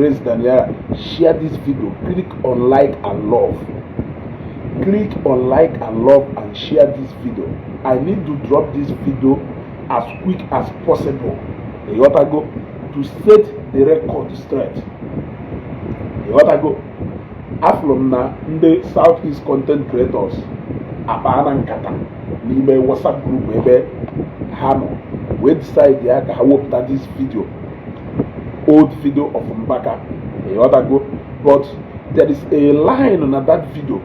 Praise Daniel. Share this video. Click on like and love. Click on like and love and share this video. I need to drop this video as quick as possible. Ịghọtago? To set the record straight. Ịghọtago? Afụrụ m na ndị South East content creators akpaana nkata n'ime WhatsApp group ebe ha nọ wee decide ya ka ha wepụta this video, old video of Mbaka. Ịghọtago? But there is a line na that video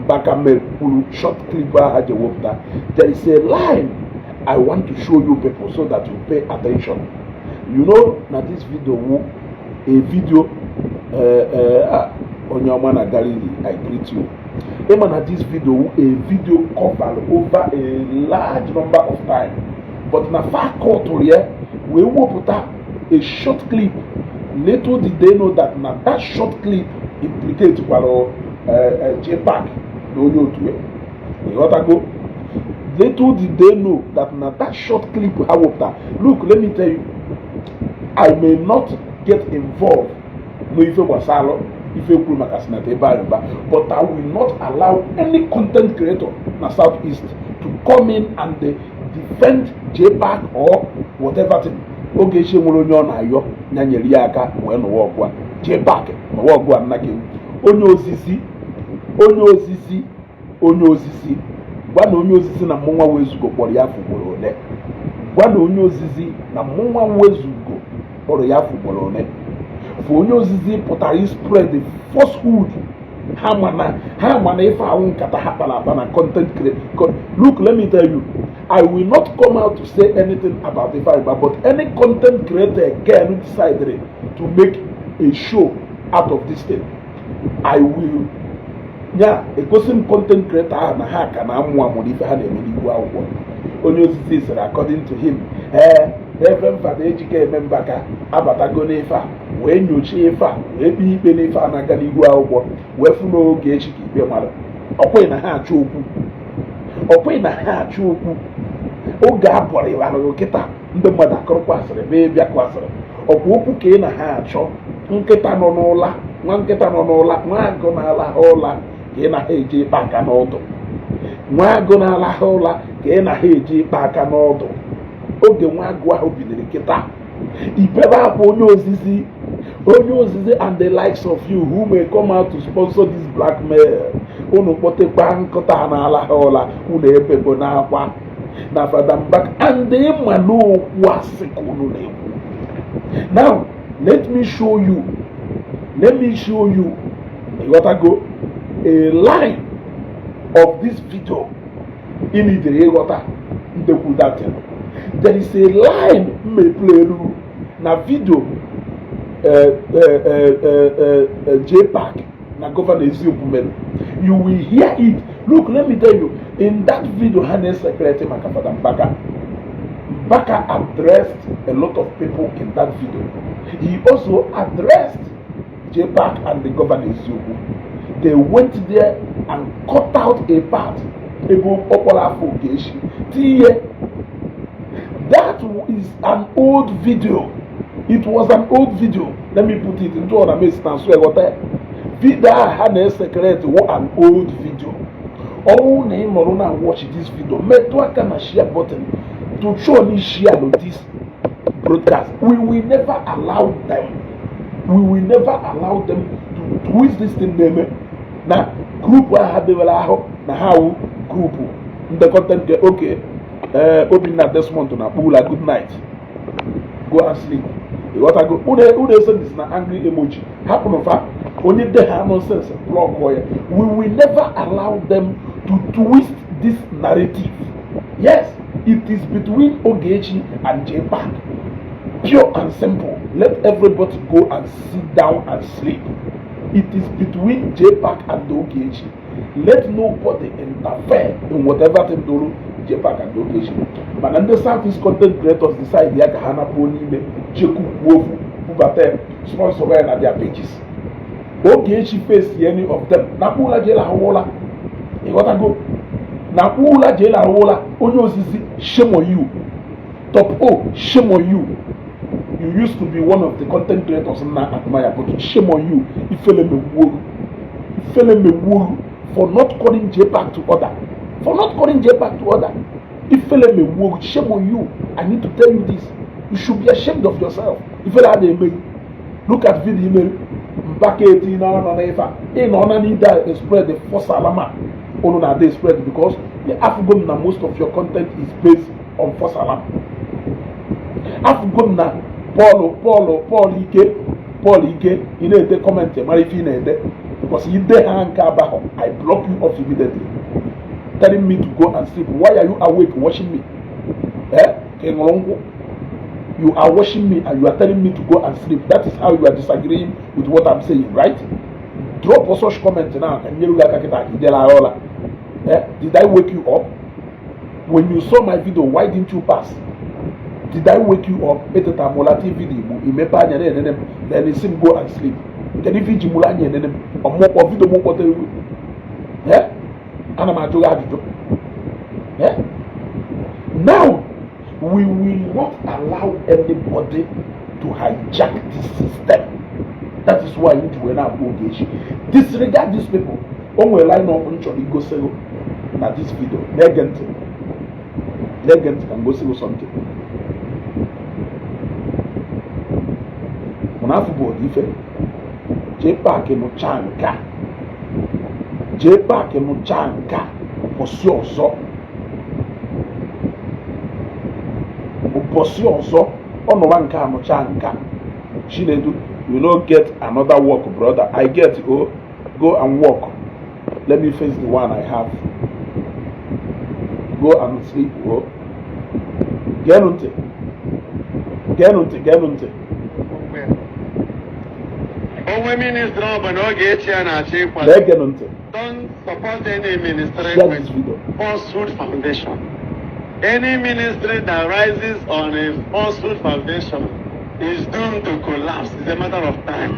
Mbaka mere kwuru, short clip ahụ ha ji wepụta. There is a line I want to show you people so that you pay attention. You know na this video wu a video onye ọma na Galili, I greet you. Ịma na this video wu a video covered over a large number of time, but na fa kọtụrụ ya wee wepụta a short clip. Little did they know that na that short clip implicate kwara JPAC na onye otu ya. Ịghọtago? Little did they know that na that short clip ha wepụta. Look, let me tell you, I may not get involved n'ife gbasara ife kwuru maka Senator Ifeanyi Ubah, but I will not allow any content creator na South East to come in and defend JPAC or whatever thing. Ogechi nwere onye ọ na-ayọ ya nyere ya aka wee nụwa ọgụ a. JPAC nụwa ọgụ a nna gị. Onye ozizi, onye ozizi, onye ozizi, gwa na onye ozizi na mmụnwa Wezugo kpọrọ ya afọ ugboro ole. Gwa na onye ozizi na mmụnwa Wezugo kpọrọ ya afọ ugboro ole. For onye ozizi pụtara spread the falsehood, ha ma na ife ahụ nkata ha kpara akpa na content create. Look, let me tell you, I will not come out to say anything about Ifeanyi, but any content creator again decided to make a show out of this thing, I will ya egosi m content creator ahụ na ha ka na-amụ amụ n'ife ha na-eme n'igwe akwụkwọ. Onye ozizi sịrị, according to him, ee, Reverend Fada Ejike Eme Mbaka abatago n'ife a wee nyochaa ife a wee kpee ikpe n'ife a na-aga n'ihu akwụkwọ wee fụ n'oge echi ka ikpe mara. Ọkweghị na ha achọ okwu, ọkweghị na ha achọ okwu. Oge a bọrọ kịta, ndị mmadụ akụrụkwa asịrị ma ịbịakụ asịrị ọkwa okwu ka ị na ha achọ. Nkịta nọ n'ụla, nwa nkịta nọ n'ụla, nwa agụ na-alahụ ụla ka ị na ha eji ịkpa aka n'ọdụ. Nwa agụ na-alahụ ụla ka ị na ha eji ịkpa aka n'ọdụ. Oge nwa agụ ahụ bidoro kịta ibebe akwa, onye ozizi, onye ozizi and the likes of you who may come out to sponsor this blackmail, unu kpọtekwa nkụta na-alahụ ụla, unu ebebo n'akwa na Fada Mbaka and ịma n'okwu asị ka unu na-ekwu. Now let me show you, let me show you, ịghọtago, a line of this video ị nidere ịghọta ndekwu datin. There is a line mmepe elu na video JPAC na Governor Eziokwu mere. You will hear it. Look, let me tell you, in that video ha na-esecrete maka Fada Mbaka, Mbaka addressed a lot of people in that video. He also addressed JPAC and the Governor Eziokwu. They went there and cut out a part ebe ọkpọrọ afọ Ogechi tinye. That is an old video. It was an old video. Let me put it into ọna mesi na nso eghọta video a ha na-esecrete wụ an old video. Ọnwụ na ị nọrọ na watch this video, metụ aka na share button to show me share this broadcast. We will never allow them, we will never allow them to twist this thing. Na-eme na group ahụ ha debere ahụ na ha wụ group ndị content ke oke. Ee, Obinna Desmond na akpọ good night, go and sleep. Ịghọtago? Unu esendis na angry emoji, hapụnụ fa. Onye de ha nonsense, block ya. We will never allow them to twist this narrative. Yes, it is between Ogechi and JPAC, pure and simple. Let everybody go and sit down and sleep. It is between JPAC and Ogechi. Let nobody interfere in whatever thing doro JPAC and Ogechi. Mana ndị South East content creators decide ya ka ha napụo n'ime jekwukwu ofu bubata ya, sponsor ya na their pages. Ogechi face any of them, nakpu ụla jee lahụ ụla. Ịghọtago? Nakpu ụla jee lahụ ụla. Onye ozizi, shame on you. Top O, shame on you. You used to be one of the content creators na admire, but shame on you. Ifele megbuo, ifele megbuo for not calling JPAC to order. For not calling JPAC to order. Ifele megbuo, shame on you. I need to tell you this. You should be ashamed of yourself. Ifele a na-eme. Look at video email. Mbaka eti na ọnọ na ife a. Ị nọ na need spread the false alarm. Unu na dey spread because the afugom na most of your content is based on false alarm. Afugom na Paul Ike, ị na-ede comment mara ife ị na-ede because ide ha nke abahọ, I block you off immediately, telling me to go and sleep. Why are you awake watching me? Eh? Ka ị ṅụrụ nkwụ? You are watching me and you are telling me to go and sleep. That is how you are disagreeing with what I'm saying, right? Drop a such comment now ka nyere gị aka kịta ka ijere agha ụla. Eh? Did I wake you up? When you saw my video, why didn't you pass? Did I wake you up? Eteta m ụla TV dị Igbo, imepe anya na-enene m, then isi m go and sleep. Kedu ife iji mụrụ anya enene m? Ọmụkpọ video m kpọtere iwu. Eh? Ana m ajụ gị ajụjụ. Eh? Now, we will not allow anybody to hijack this system. That is why you were now Ogechi. Disregard these people. O nwere line up m chọrọ igosi gị na this video. Na-ege ntị. Na-ege ntị ka m gosi gị something. Mụ afọ bụ ife. JPAC nụcha nke a. JPAC nụcha nke a. Ụbọchị ọzọ. Ụbọchị ọzọ ọ nụwa nke a nụcha nke a. Chinedu, you no get another work, brother. I get oh, go and work. Let me face the one I have. Go and sleep oh. Geenụ ntị. Geenụ ntị, geenụ ntị. Onwe ministry ọbụla Ogechi a na-achọ ịkwado. Na-egenụ ntị. Don't support any ministry Share with this video. Falsehood foundation. Any ministry that rises on a falsehood foundation is doomed to collapse. It's a matter of time.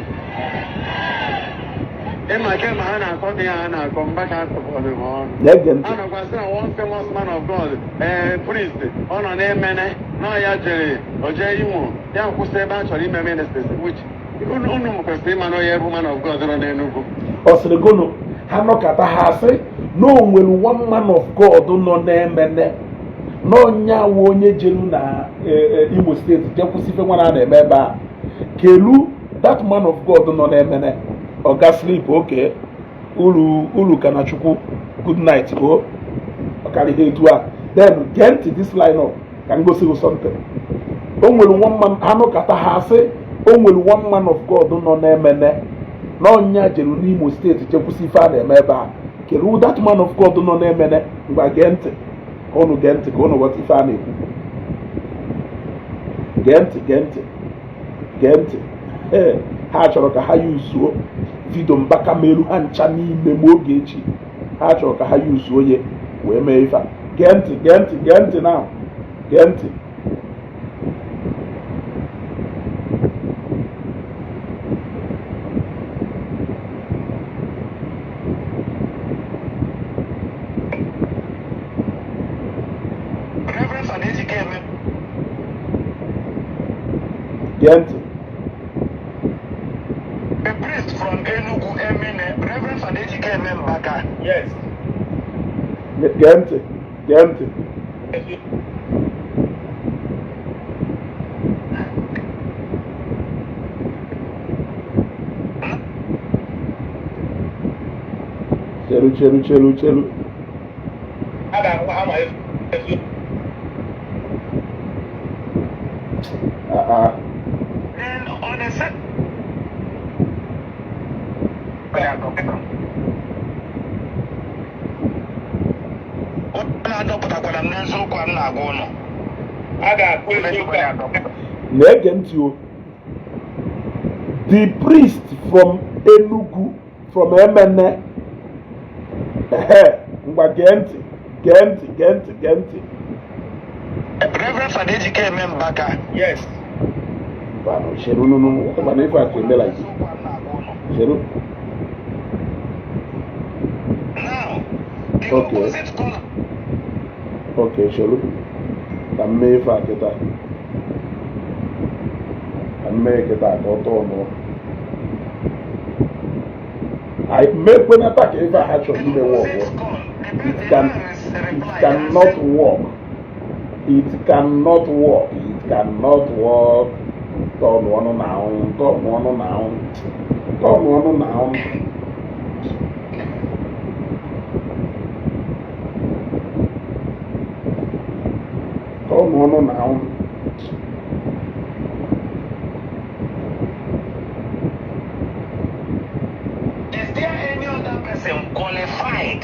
Ịma kemgbe ha na-akọ dị ya ha na-akọ mgbaka akọkọrọ ha ọnụ. Na-ege ntị. A nọkwa sị na one famous man of God, ee, priest, ọ nọ n'Emene na ya jere oje Imo ya kwụsị ebe a chọrọ ime ministries, which unu kwesịrị ịma na onye bụ man of God nọ n'Enugu. Ọ sịrị gụnụ ha nọkọta ha sị na o nwere one man of God nọ n'Emene n'ọnya wụ onye jelu na Imo State jee kwụsị ife nwa na na-eme ebe a. Kelu that man of God nọ n'Emene. Oga sleep, okay. Uru uru ka na Chukwu, good night o. Ọkarịghị etu a. Then gee ntị this line up ka m gosi gị something. O nwere one man ha nọkọta ha sị o nwere one man of God nọ n'Emene n'ọnya jelu n'Imo State jee kwụsị ife a na-eme ebe a. Kedu that man of God nọ n'Emene? Ngwa gee ntị ka unu gee ntị ka unu ghọta ife a na-ekwu. Gee ntị, gee ntị, gee ntị. Ee, ha chọrọ ka ha yuzuo video Mbaka meru ha ncha n'ime ma Ogechi. Ha chọrọ ka ha yuzuo ya wee mee ife a. Gee ntị, gee ntị, gee ntị now. Gee ntị. Reverend Father Ejikeme. Gee ntị. A priest from Enugu, Emene, Reverend Father Ejikeme Mbaka. Yes. Gee ntị, gee ntị. Chelu, chelu, chelu, chelu. A ga-ahụ ha ma eziokwu. Ah, ah. Then on the second unu adọpụtakwara m n'eziokwu a m na-agwa ụnụ. A ga-akụ eziokwu a. Na-ege ntị o. The priest from Enugu, from Emene. Ehe, ngwa gee ntị, gee ntị, gee ntị, gee ntị. Reverend Father Ejikeme Mbaka. Yes. Mbanụ, chere nụnụ, mana ife a ka eme like this. Eziokwu a m na-agwa ụnụ. Chere. Now, the Okay. opposite caller Okay, chere. Ka m mee ife a kịta. M mee kịta ka ọ tọọ nụ. I mekwenata ka ife a ha chọrọ ime work. It cannot work. It cannot work. It cannot work. Tọọnụ ọnụ na ahụ, tọọnụ ọnụ na ahụ, tọọnụ ọnụ na ahụ. Tọọnụ ọnụ na ahụ. Is there any other person qualified,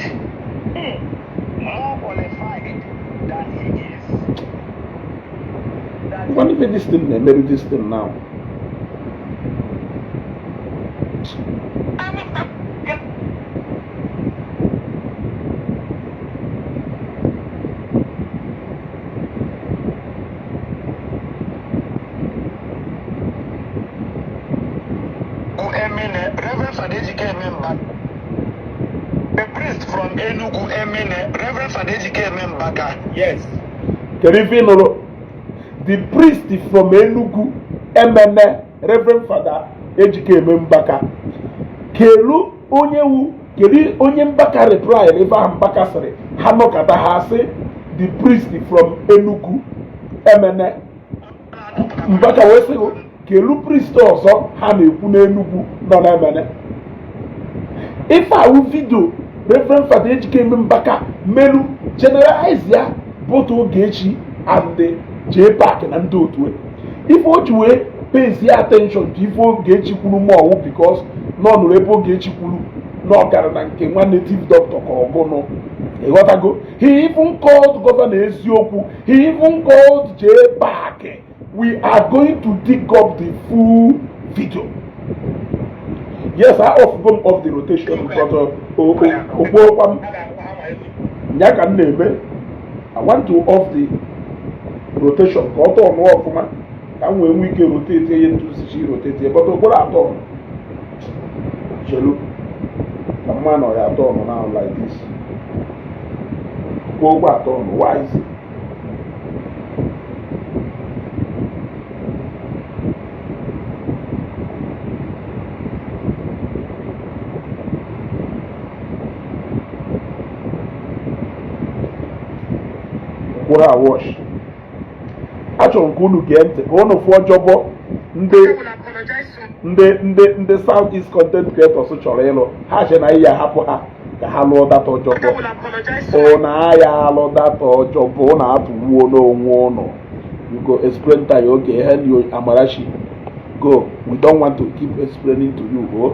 more qualified than he is? That Ngwa, ife this thing na-emerụ this thing now. Emene, Reverend Father Ejike Mbaka, a priest from Enugu Emene, Reverend Father Ejike Mbaka. Yes. Kedu ife ị nụrụ? The priest from Enugu Emene, Reverend Father Ejike Mbaka. Kelu onye wu, kedu onye Mbaka reply ife ahụ Mbaka sịrị ha nọkọta ha sị the priest from Enugu Emene? Mbaka wee sị, kelu priest ọzọ ha na-ekwu n'Enugu nọ n'Emene? Ife awụ video Reverend Father Ejike Mbaka melu generalize ya both Ogechi and the JPAC na ndị otu ife o ji wee pays attention to ife Ogechi kwuru ma ọwụ because nọ nụrụ ebe Ogechi kwuru na ọ gara na nke nwa native doctor ka ọgụnụ, ịghọtago? He even called Governor Eziokwu. He even called JPAC. We are going to dig up the full video. Yes, I off go off the rotation, but okpokwa m ya ka m na-eme. I want to off the rotation ka ọ tọọ nụọ ọfụma ka m wee nwee ike rotate ihe ntụzichi rotate, but okporo atọ chelu ka mma nọ ya atọ nọ now like this. Kwuo okwu atọ nọ. Why is it? Kwụrụ awash. Achọrọ m ka unu gee ntị ka unu fụọ ọjọbọ ndị South East content creators chọrọ ịlụ. Ha che na ihe hapụ ha ka ha lụọ data ọjọbọ. Ụnụ aya alụ data ọjọbọ, ụnụ atụwuo n'onwe ụnụ. You go explain to you. Okay, you Amarachi, go. We don't want to keep explaining to you. Oh,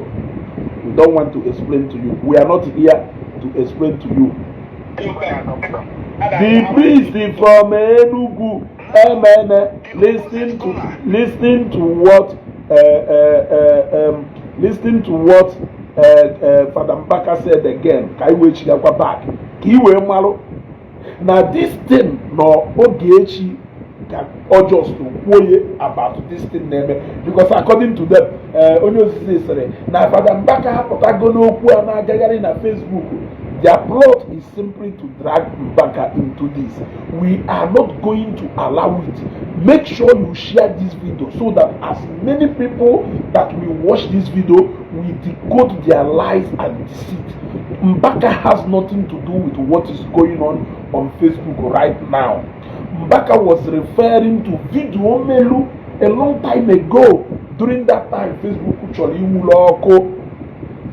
we don't want to explain to you. We are not here to explain to you. The priest from Enugu Emene, listen to what Father Mbaka said again. Ka i wee chigakwa back ka i wee malụ na this thing nọ Ogechi ka ọ just kwuo about this thing na-eme, because according to them, onye osisi sịrị na Father Mbaka hapụtago n'okwu a na-agagharị na Facebook. Their plot is simply to drag Mbaka into this. We are not going to allow it. Make sure you share this video so that as many people that will watch this video will decode their lies and deceit. Mbaka has nothing to do with what is going on Facebook right now. Mbaka was referring to video melu a long time ago. During that time, Facebook chọrọ iwulu ọkụ.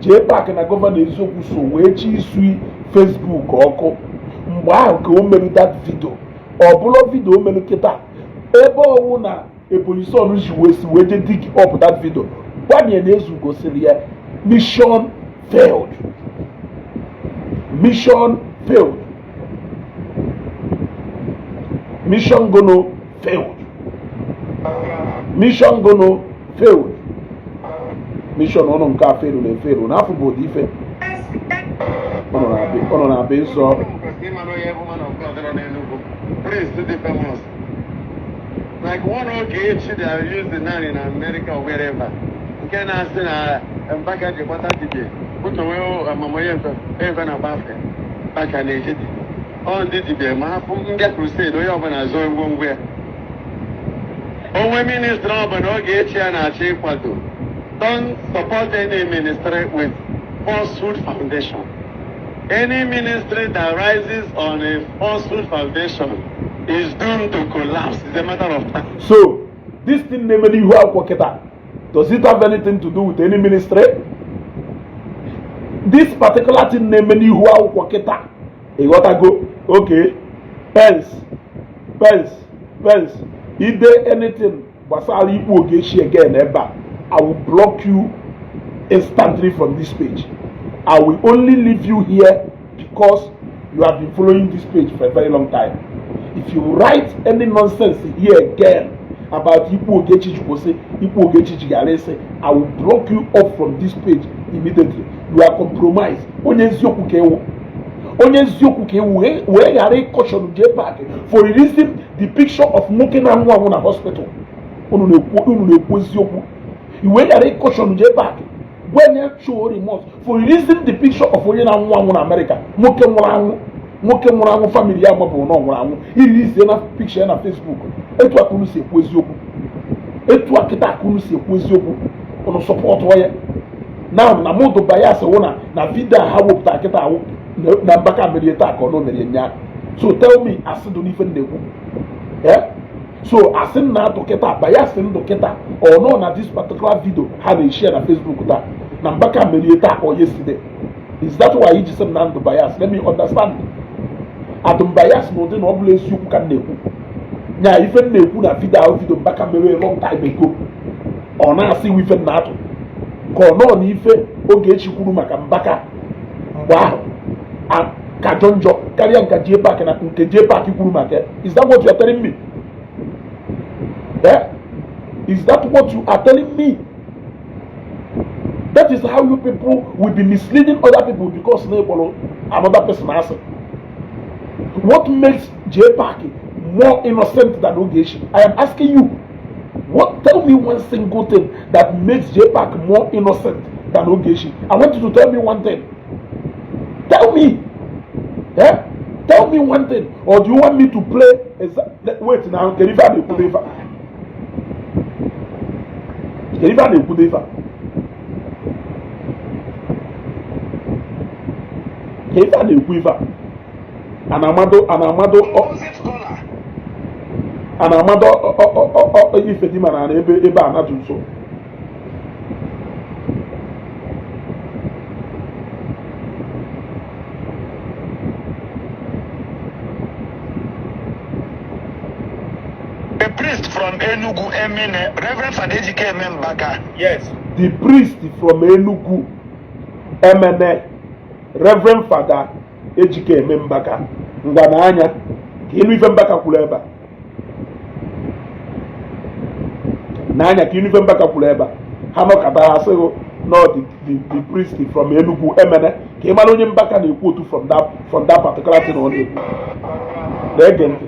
JPAC na Governor Eziokwu so wee chi isui Facebook ọkụ. Mgbe ahụ ka o meru that video. Ọ bụrụ video o meru kịta ebe ọwụ na Ebonyi Son ji wee si wee je dig up that video gbanye na ezu gosiri ya. Mission failed. Mission failed. Mission gono failed. Mission gono failed. Mission ọnụ nke a failed na efailed n'afọ bụ ụdị ife ọnụ na-abịa nsọ. Priest dị famous like one Ogechi they are using now in America or wherever, nke na-asị na Mbaka ji gbata dibia butowe amamihe efe na gbafe Mbaka na-eje ọ ndị dibia ma hapụ ndị crusade, onye ọbụla zụọ ngwongwo ya. Onwe ministry ọbụla Ogechi ya na-achọ ịkwado, don't support any ministry with falsehood foundation. Any ministry that rises on a falsehood foundation is doomed to collapse. It's a matter of time. So this thing na-eme n'ihu akwụkwọ kịta, does it have anything to do with any ministry? This particular thing na-eme n'ihu akwụkwọ kịta, ịghọtago? Okay, pens, pens, pens. Ide anything gbasara ikpu Ogechi again ebe a, I will block you instantly from this page. I will only leave you here because you have been following this page for a very long time. If you write any nonsense here again about ikpu Ogechi Chukwusi, ikpu Ogechi Chigarese, I will block you off from this page immediately. You are compromised. Onye eziokwu ka ewu, onye eziokwu ka ewu wee ghara ịcaution JPAC for releasing the picture of nwoke na-anwụ anwụ na hospital. Unu na-ekwu, unu na-ekwu eziokwu, i wee ghara ịcaution JPAC, gwenye show remorse for releasing the picture of onye na-anwụ anwụ na America, nwoke nwụrụ anwụ, nwoke nwụrụ anwụ, family ya mabụrụ na ọ nwụrụ anwụ, irelease na picture ya na Facebook. Etu a ka unu si ekwu eziokwu? Etu a kịta ka unu si ekwu eziokwu? Unu support ya na na mụdụ bias wụ na video a ha wepụtara kịta awụ na Mbaka merie taa ka ọ na o merie nya. So tell me, asị dị n'ife m na-ekwu, eh? So asị m na-atụ kịta, bias ndụ kịta, ọ nọ na this particular video ha na-eshare na Facebook taa na Mbaka merie taa or yesterday. Is that why iji sị m na ndụ bias? Let me understand. Adụm bias na ụdị na ọ bụla eziokwu ka m na-ekwu nya. Ife m na-ekwu na video ahụ, video Mbaka mere long time ago, ọ na-asị iwu ife m na-atụ ka ọ nọ na ife Ogechi kwuru maka Mbaka mgbe ahụ ka jọ njọ karịa nka JPAC na nke JPAC kwuru maka ya. Is that what you are telling me, eh? Is that what you are telling me? That is how you people will be misleading other people because na ịkpọrọ another person asị. What makes JPAC more innocent than Ogechi? I am asking you. What? Tell me one single thing that makes JPAC more innocent than Ogechi. I want you to tell me one thing. Tell me. Eh? Tell me one thing. Or do you want me to play? Wait now. Can you find a Can you find a Ka ife a na-ekwu, ife a a na-amado Opposite caller. A na-amado ife dị mana na ebe a na-adụ nso. A priest from Enugu, Emene, Reverend Father Ejike Mbaka. Yes. The priest from Enugu Emene, Reverend Father Ejike Eme Mbaka. Ngwa na anya ka ịnụ ife Mbaka kwuru ebe a. N'anya ka ịnụ ife Mbaka kwuru ebe a. Ha nọkọta, ha sịghị no, the priest from Enugu Emene, ka ị mara onye Mbaka na-ekwu otu from that particular thing ọ na-ekwu. Na-ege ntị.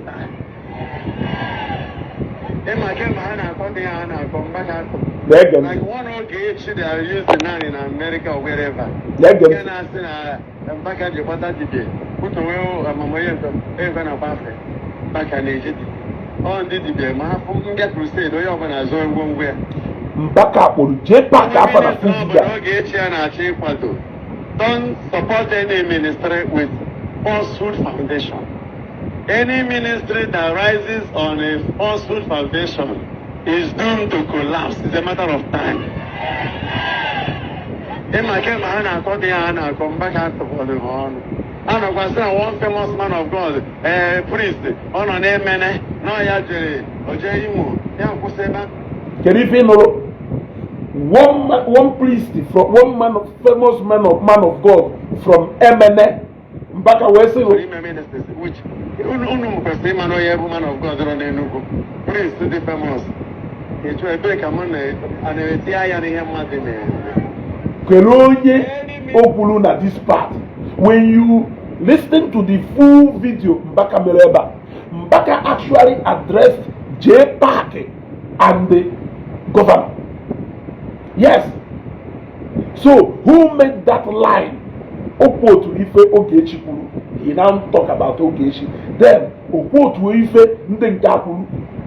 Ịma kemgbe ha na-akọ dị ha na-akọ Mbaka akọ. Na-ege ntị. Like one Ogechi they are using now in America or wherever. Na-ege Nke ntị. na-asị na Mbaka ji gbata dibia kwutowe amamihe ebe na gbafe Mbaka na-eji dibia. Ọ ndị dibia ma ha fụ ndị crusade, onye ọbụla azụ ngwongwo ya. Mbaka kpọrọ JPAC afa na Ministry full ọbụla video. Ogechi ya na-achọ ịkwado, don't support any ministry with falsehood foundation. Any ministry that rises on a falsehood foundation is doomed to collapse. It's a matter of time. Ịma kemgbe ha na-akọ dị ha na-akọ Mbaka atụfọdụ ha ọnụ. A nọkwasị na one famous man of God, ee, priest, ọ nọ n'Emene, na ọ ya jere oje Imo, ya kwụsị ebe a. Kedu ife ị nụrụ? One man, one priest from one man of famous man of God from Emene. Mbaka wee sị ime ministries, which unu kwesịrị ịma na onye bụ man of God nọ n'Enugu, priest dị famous. Etu ebee ka mụ na a na-eti anya n'ihe mmadụ na-eme? Kedu onye o kwuru na this part? When you listen to the full video Mbaka mere ebe a, Mbaka actually addressed JPAC and the governor. Yes. So who made that line? Okwu otu ife Ogechi kwuru, he now talk about Ogechi. Then okwu otu ife ndị nke a kwuru,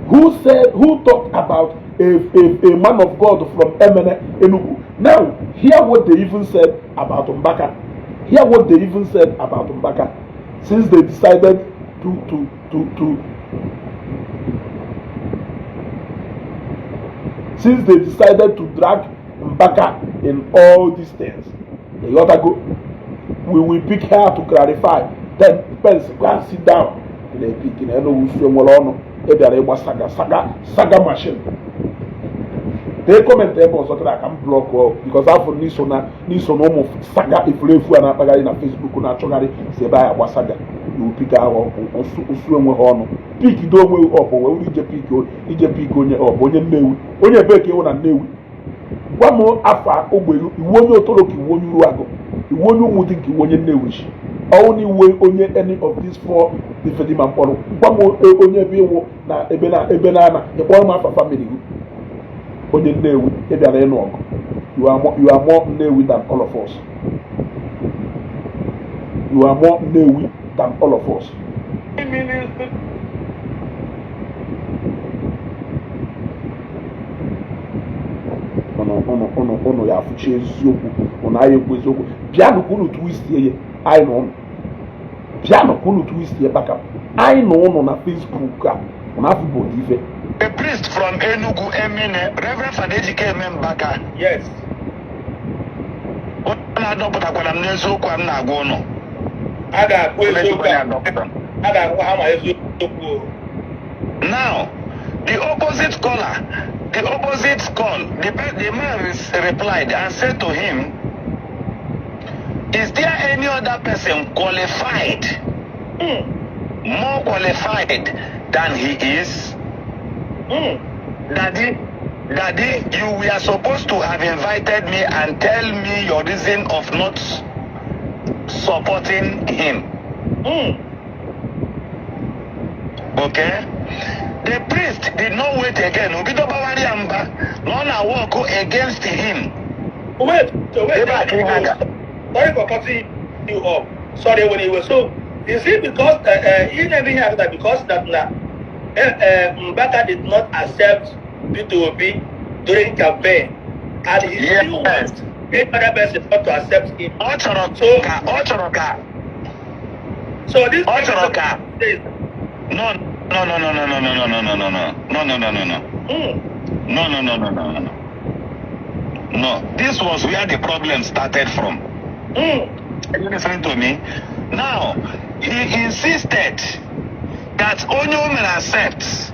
Who said, who talked about a man of God from Emene, Enugu? Now, hear what they even said about Mbaka. Hear what they even said about Mbaka. Since they decided to since they decided to drag Mbaka in all these things. You gotta go. We will pick her to clarify. Then Pence, go and sit down. Ị na-epik na enu wusu nwere ọnụ ị bịara ịgba saga saga saga machine. Dee comment ebe ọzọ kịta ka m block because afọ n'iso na n'iso na ụmụ saga efulefu a na-akpagharị na Facebook na-achọgharị si ebe anyị agba saga iwu pick ahụ ụsụ enweghị ọnụ pick do onwe ọbụ wee ije pick ije pick onye ọbụ onye Nnewi onye ebee ka ịwụ na Nnewi. Gwa m afa ogbe iwu onye Otolo ka iwu onye Uruagụ iwu onye Ụmụdị nke iwu onye Nnewi chi ọwụ na iwu onye any of these four ifedima mkpọrọ. Gwa m onye ebe ịwụ na ebe na ebe na ana ịkpọrọ m afa family gị. Onye Nnewi ị bịara ịnụ ọgụ. You are more Nnewi than all of us. You are more Nnewi than all of us. Ministry. Ụnụ ụnụ ụnụ ụnụ ya afụchi eziokwu ụnụ anyị ekwu eziokwu. Bịanụ ka unu twistie ya anyị na ụnụ. Bịanụ ka unu twistie baka anyị na ụnụ na Facebook a ụnụ afụbụ ife. A priest from Enugu, Emene, Reverend Father Ejike Mbaka. Yes. Unu adọpụtakwara m n'eziokwu a m na-agwa ụnụ. A ga-akpụ eziokwu Onye a. adọpụta. A ga-akpụ ha ma eziokwu o. Now, the opposite caller, the opposite call, the man replied and said to him, "Is there any other person qualified, more qualified than he is? Daddy, Daddy, you were supposed to have invited me and tell me your reason of not supporting him." Okay? The priest did not wait again. Obido bawari ya mba na ọ na-work against him. Wait, so wait. Ebe a ka ihe aga. Sorry for cutting you off. Sorry when you were so. Is it because he never hear that because that now Mbaka did not accept P2B during campaign, and he still wants any other person not to accept him. Ọ chọrọ So- ka ọ chọrọ ka So this Ọ chọrọ ka is no, no, no, no, no, no, no, no, no, no, no, no, no, no, no, no. No, no, no, no, no, no, no. No, this was where the problem started from. Are you listening to me? Now, he insisted that onye o mere accept,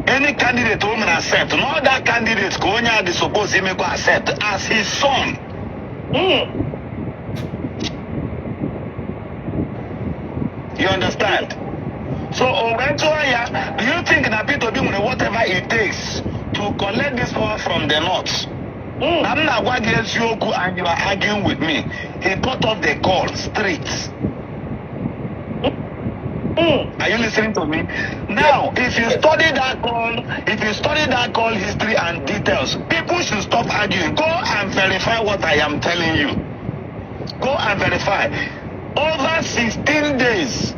any candidate o mere accept, no other candidate ka onye a dị suppose imekwa accept as his son. You understand? So, o wee jụọ ya, do you think na Peter Obi nwere whatever it takes to collect this power from the north? Na m na-agwa gị eziokwu and you are arguing with me. He cut off the call straight. Are you listening to me? Now, if you study that call, if you study that call history and details, people should stop arguing. Go and verify what I am telling you. Go and verify. Over 16 days,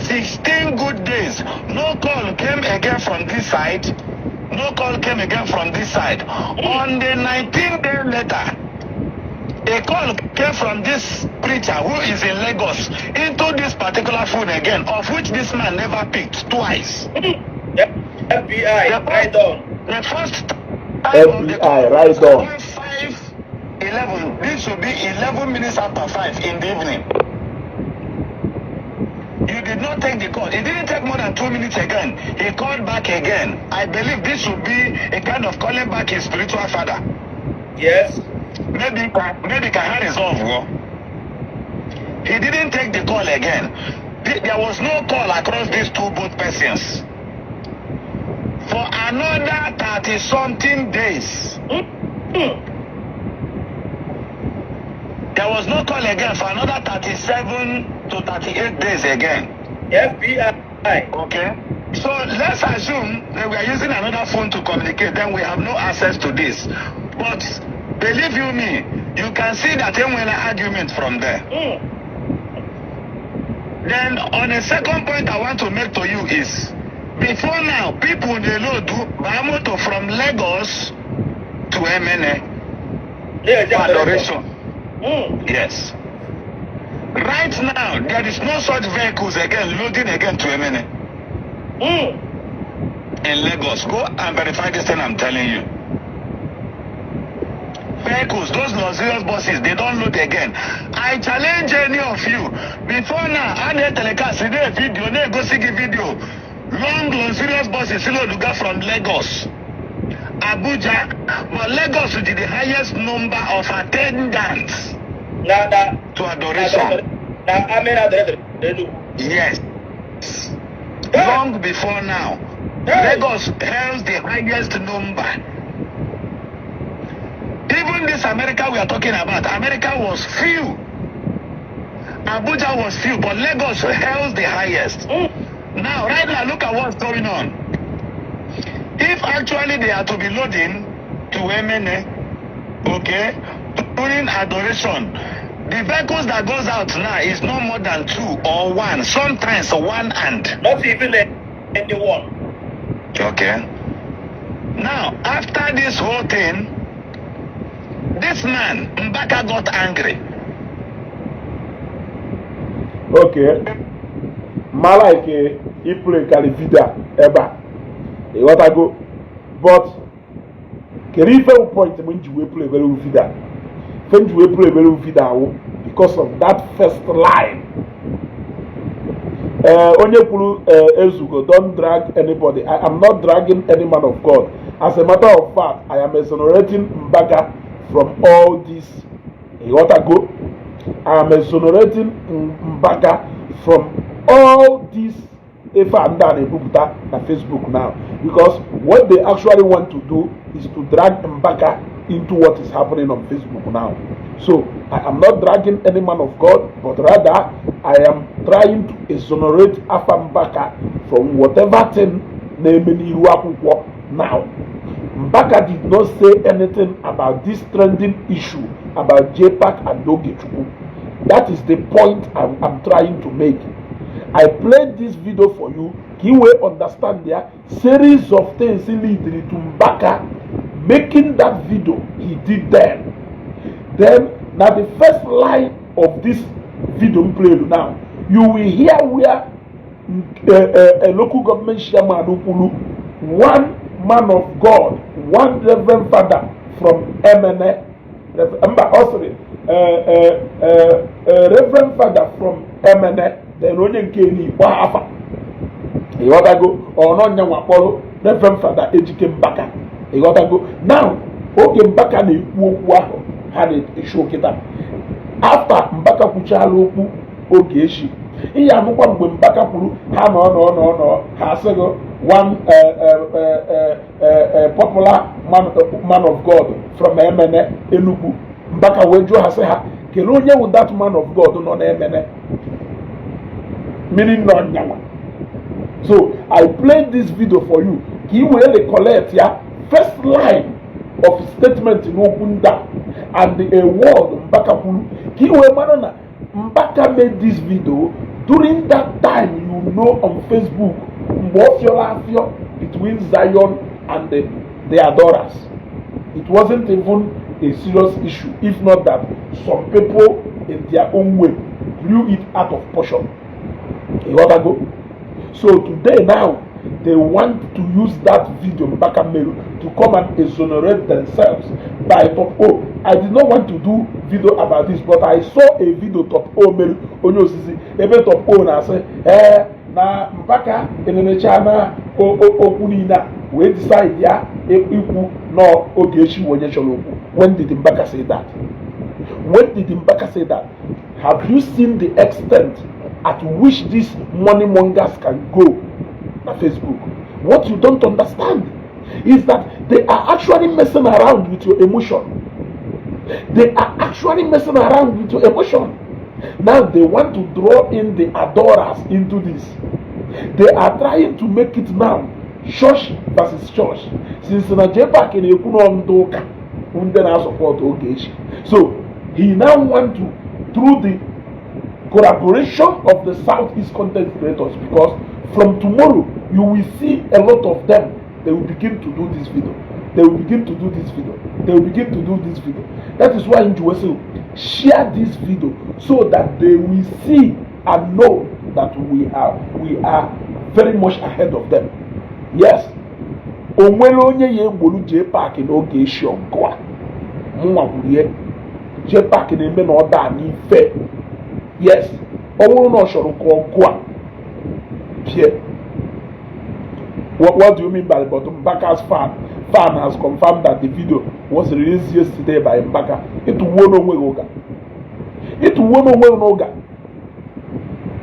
16 good days, no call came again from this side. No call came again from this side. On the 19th day later, a call came from this preacher who is in Lagos into this particular phone again, of which this man never picked twice. FBI, right on. The first time of the FBI, call right was on. around 5:11. This should be 11 minutes after 5 in the evening. You did not take the call. It didn't take more than 2 minutes again. He called back again. I believe this should be a kind of calling back his spiritual father. Yes. Maybe can resolve. Well. He didn't take the call again. There was no call across these two both persons. For another 30-something days. There was no call again for another 37 to 38 days again. FBI. Okay. So let's assume that we are using another phone to communicate, then we have no access to this. But believe you me, you can see that an argument from there. Then on a second point I want to make to you is, Before now, people dey load baa moto from Lagos to Emene na-eje for adoration. Yes. Right now, there is no such vehicles again loading again to Emene in Lagos. Go and verify this thing I'm telling you. Vehicles, those luxurious buses, they don't load again. I challenge any of you. Before now, I na telecast a video, na go see the video. Long luxurious buses load go from Lagos, Abuja, but Lagos with the highest number of attendants na to adoration. Na Amen Adoration Enugu. Yes. Hey. Long before now, Hey. Lagos holds the highest number. Even this America we are talking about, America was few. Abuja was few, but Lagos holds the highest. Now, right now, look at what's going on. If actually they are to be loading to Emene, okay, during adoration, the vehicles that goes out now is no more than two or one, sometimes one and. Not even anyone. Okay. Now, after this whole thing, this man, Mbaka, got angry. Okay, ma like iplay karị video a ebe a, ịghọtago? But kedu ife bụ point m ji wee play very video a? Ife m ji wee play very video awụ because of that first line. Ee, onye kwuru ezugo, don't drag anybody. I am not dragging any man of God. As a matter of fact, I am exonerating Mbaka from all this, ịghọtago? I am exonerating Mbaka from all this ife a ndị a na-ebupụta na Facebook now, because what they actually want to do is to drag Mbaka into what is happening on Facebook now. So I am not dragging any man of God, but rather I am trying to exonerate afa Mbaka from whatever thing na-eme n'iru akwụkwọ now. Mbaka did not say anything about this trending issue about JPAC and Ogechukwu. That is the point I'm trying to make. I played this video for you ka ị wee understand their series of things leading to Mbaka making that video he did then. Then, now the first line of this video m play now, you will hear where a local government chairman kwuru one man of God, one reverend father from Emene, mba, ọ sịrị reverend father from Emene, then onye nke n'Igbo afa, ịghọtago? Ọnọnyanwa kpọrọ Reverend Father Ejike Mbaka, ịghọtago? Now, oge Mbaka na-ekwu okwu ahụ ha na-eshu kịta, after Mbaka kwuchala okwu oge echi, ihe anụkwa mgbe Mbaka kwuru ha nọ nọ nọ nọ, ha asịghị one popular man of God from Emene, Enugu. Mbaka wee jụọ ha sị ha kelee onye wụ that man of God nọ n'Emene, meaning nọ nyanwa. So I played this video for you ka ị wee recollect ya first line of statement n'okwu ndị a and a word Mbaka kwuru, ka ị wee mara na Mbaka made this video during that time, on Facebook, mgbe ọ fịọrọ afịọ between Zion and the adorers. It wasn't even a serious issue if not that some people in their own way blew it out of portion, ịghọtago? So today now, they want to use that video Mbaka meru to come and exonerate themselves by Top O. I did not want to do video about this, but I saw a video Top O meru, onye osisi ebe Top O na-asị ee na Mbaka enenecha na okwu niile a wee decide ya ikwu na Ogechi onye chọrọ okwu. When did Mbaka say that? When did Mbaka say that? Have you seen the extent at which these money mongers can go na Facebook? What you don't understand is that they are actually messing around with your emotion. They are actually messing around with your emotion. Now they want to draw in the adorers into this. They are trying to make it now church versus church, since na JPAC na-ekwu na ndị ụka ndị na-asupport Ogechi. So he now want to, through the collaboration of the Southeast content creators, because from tomorrow You will see a lot of them, they will begin to do this video, they will begin to do this video, they will begin to do this video. That is why m ji wee share this video, so that they will see and know that we are very much ahead of them. Yes, o nwere onye ya egbolu JPAC n'oge eshi ọgụ a mụnwa kwuru ihe JPAC na-eme na ọ daa n'ife. Yes, ọ bụrụ na ọ chọrọ ka ọgụ a pie. What do you mean by "But Mbaka's fan has confirmed that the video was released yesterday by Mbaka"? Ịtụwuo n'onwe gị ụga, ịtụwuo n'onwe gị n'ụga.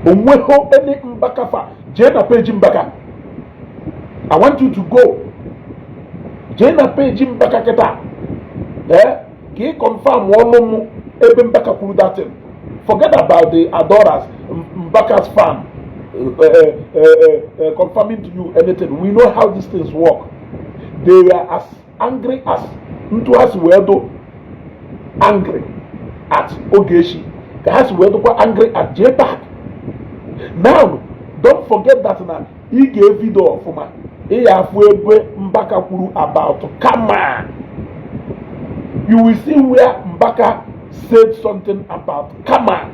Onweghị any Mbaka fan. Jee na page Mbaka. I want you to go, jee na page Mbaka kịta, ee, ka ị confirm ọnụ m ebe Mbaka kwuru that thing. Forget about the adorers, Mbaka's fan confirming to you anything. We know how these things work. They are as angry as ntu ha si wee do angry at Ogechi ka ha si wee dụkwa angry at JPAC. Now, don't forget that na ị ga-evido ọfụma, ị ya afụ ebe Mbaka kwuru about karma. You will see where Mbaka said something about karma.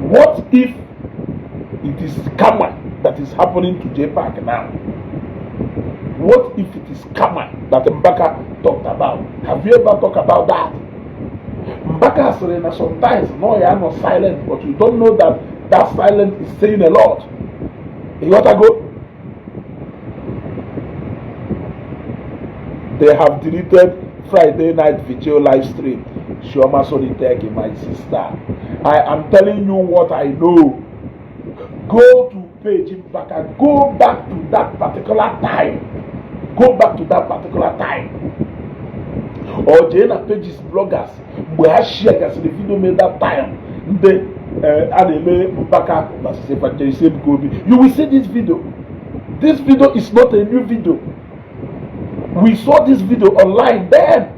What if it is karma that is happening to JPAC now? What if it is karma that Mbaka talked about? Have you ever talked about that? Mbaka sịrị na sometimes no ya nọ silent, but you don't know that that silence is saying a lot. Ịghọtago? They have deleted Friday night vigil live stream. Chioma Solitech, my sister, I am telling you what I know. Go to page Mbaka. Go back to that particular time, go back to that particular time, or jee na pages bloggers mgbe ha share gasịrị video made that time ndị a na-eme Mbaka versus Evangelist Ebuka Obi. You will see this video. This video is not a new video. We saw this video online then.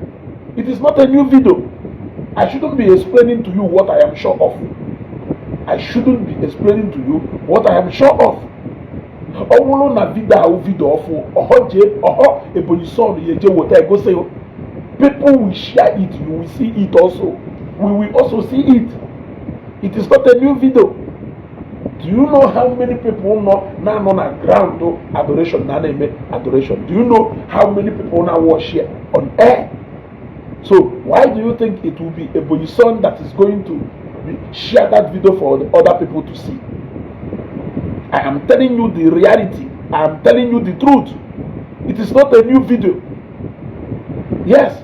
It is not a new video. I shouldn't be explaining to you what I am sure of. I shouldn't be explaining to you what I am sure of. Ọ bụrụ na video ahụ video ọfụ ọhọ jee ọhọ Ebonyi Son ya eje weta egosi, people will share it. You will see it also. We will also see it. It is not a new video. Do you know how many people nọ na-anọ na ground adoration na na-eme adoration? Do you know how many people now watch here on air? So why do you think it will be Ebonyi Son that is going to share that video for the other people to see? I am telling you the reality. I am telling you the truth. It is not a new video. Yes,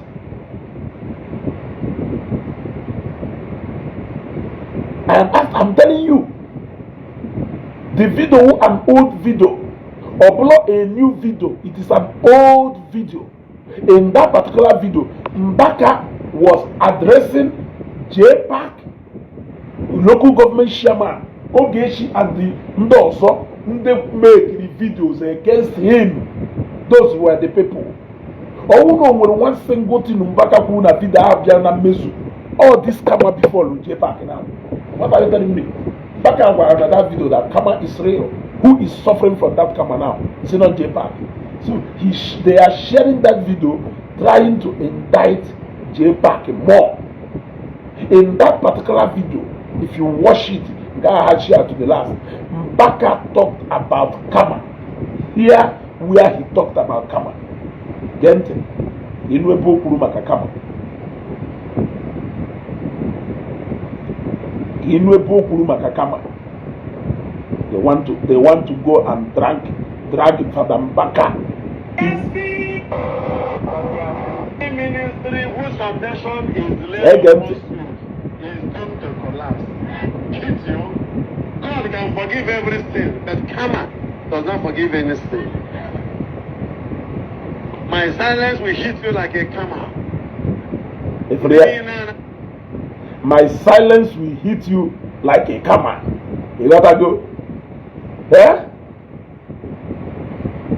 I'm telling you the video, an old video ọ bụla, a new video. It is an old video. In that particular video, Mbaka was addressing JPAC, local government chairman Ogechi and the ndị ọzọ ndị make videos against him. Those were the people. Ọwụ na o nwere one single thing Mbaka kwuru na video ahụ bịa na mmezu, all this karma before JPAC now. What are you telling me? Mbaka gwara na that video that karma is real. Who is suffering from that karma now? Is it not JPAC? So they are sharing that video, trying to indict JPAC more. In that particular video, if you watch it, nke a ha share to the last, Mbaka talked about karma. Here where he talked about karma, gee ntị ịnụ ebe o kwuru maka karma, ka ịnụ ebe o kwuru maka karma. They want to go and drag Father Mbaka in. Ministry whose foundation is laid Ege upon ntị. Truth is doomed to collapse. Hit you. God can forgive every sin, but karma does not forgive any sin. My silence will hit you like a karma. Ifuru ya? My silence will hit you like a karma. Ịghọtago? Eh?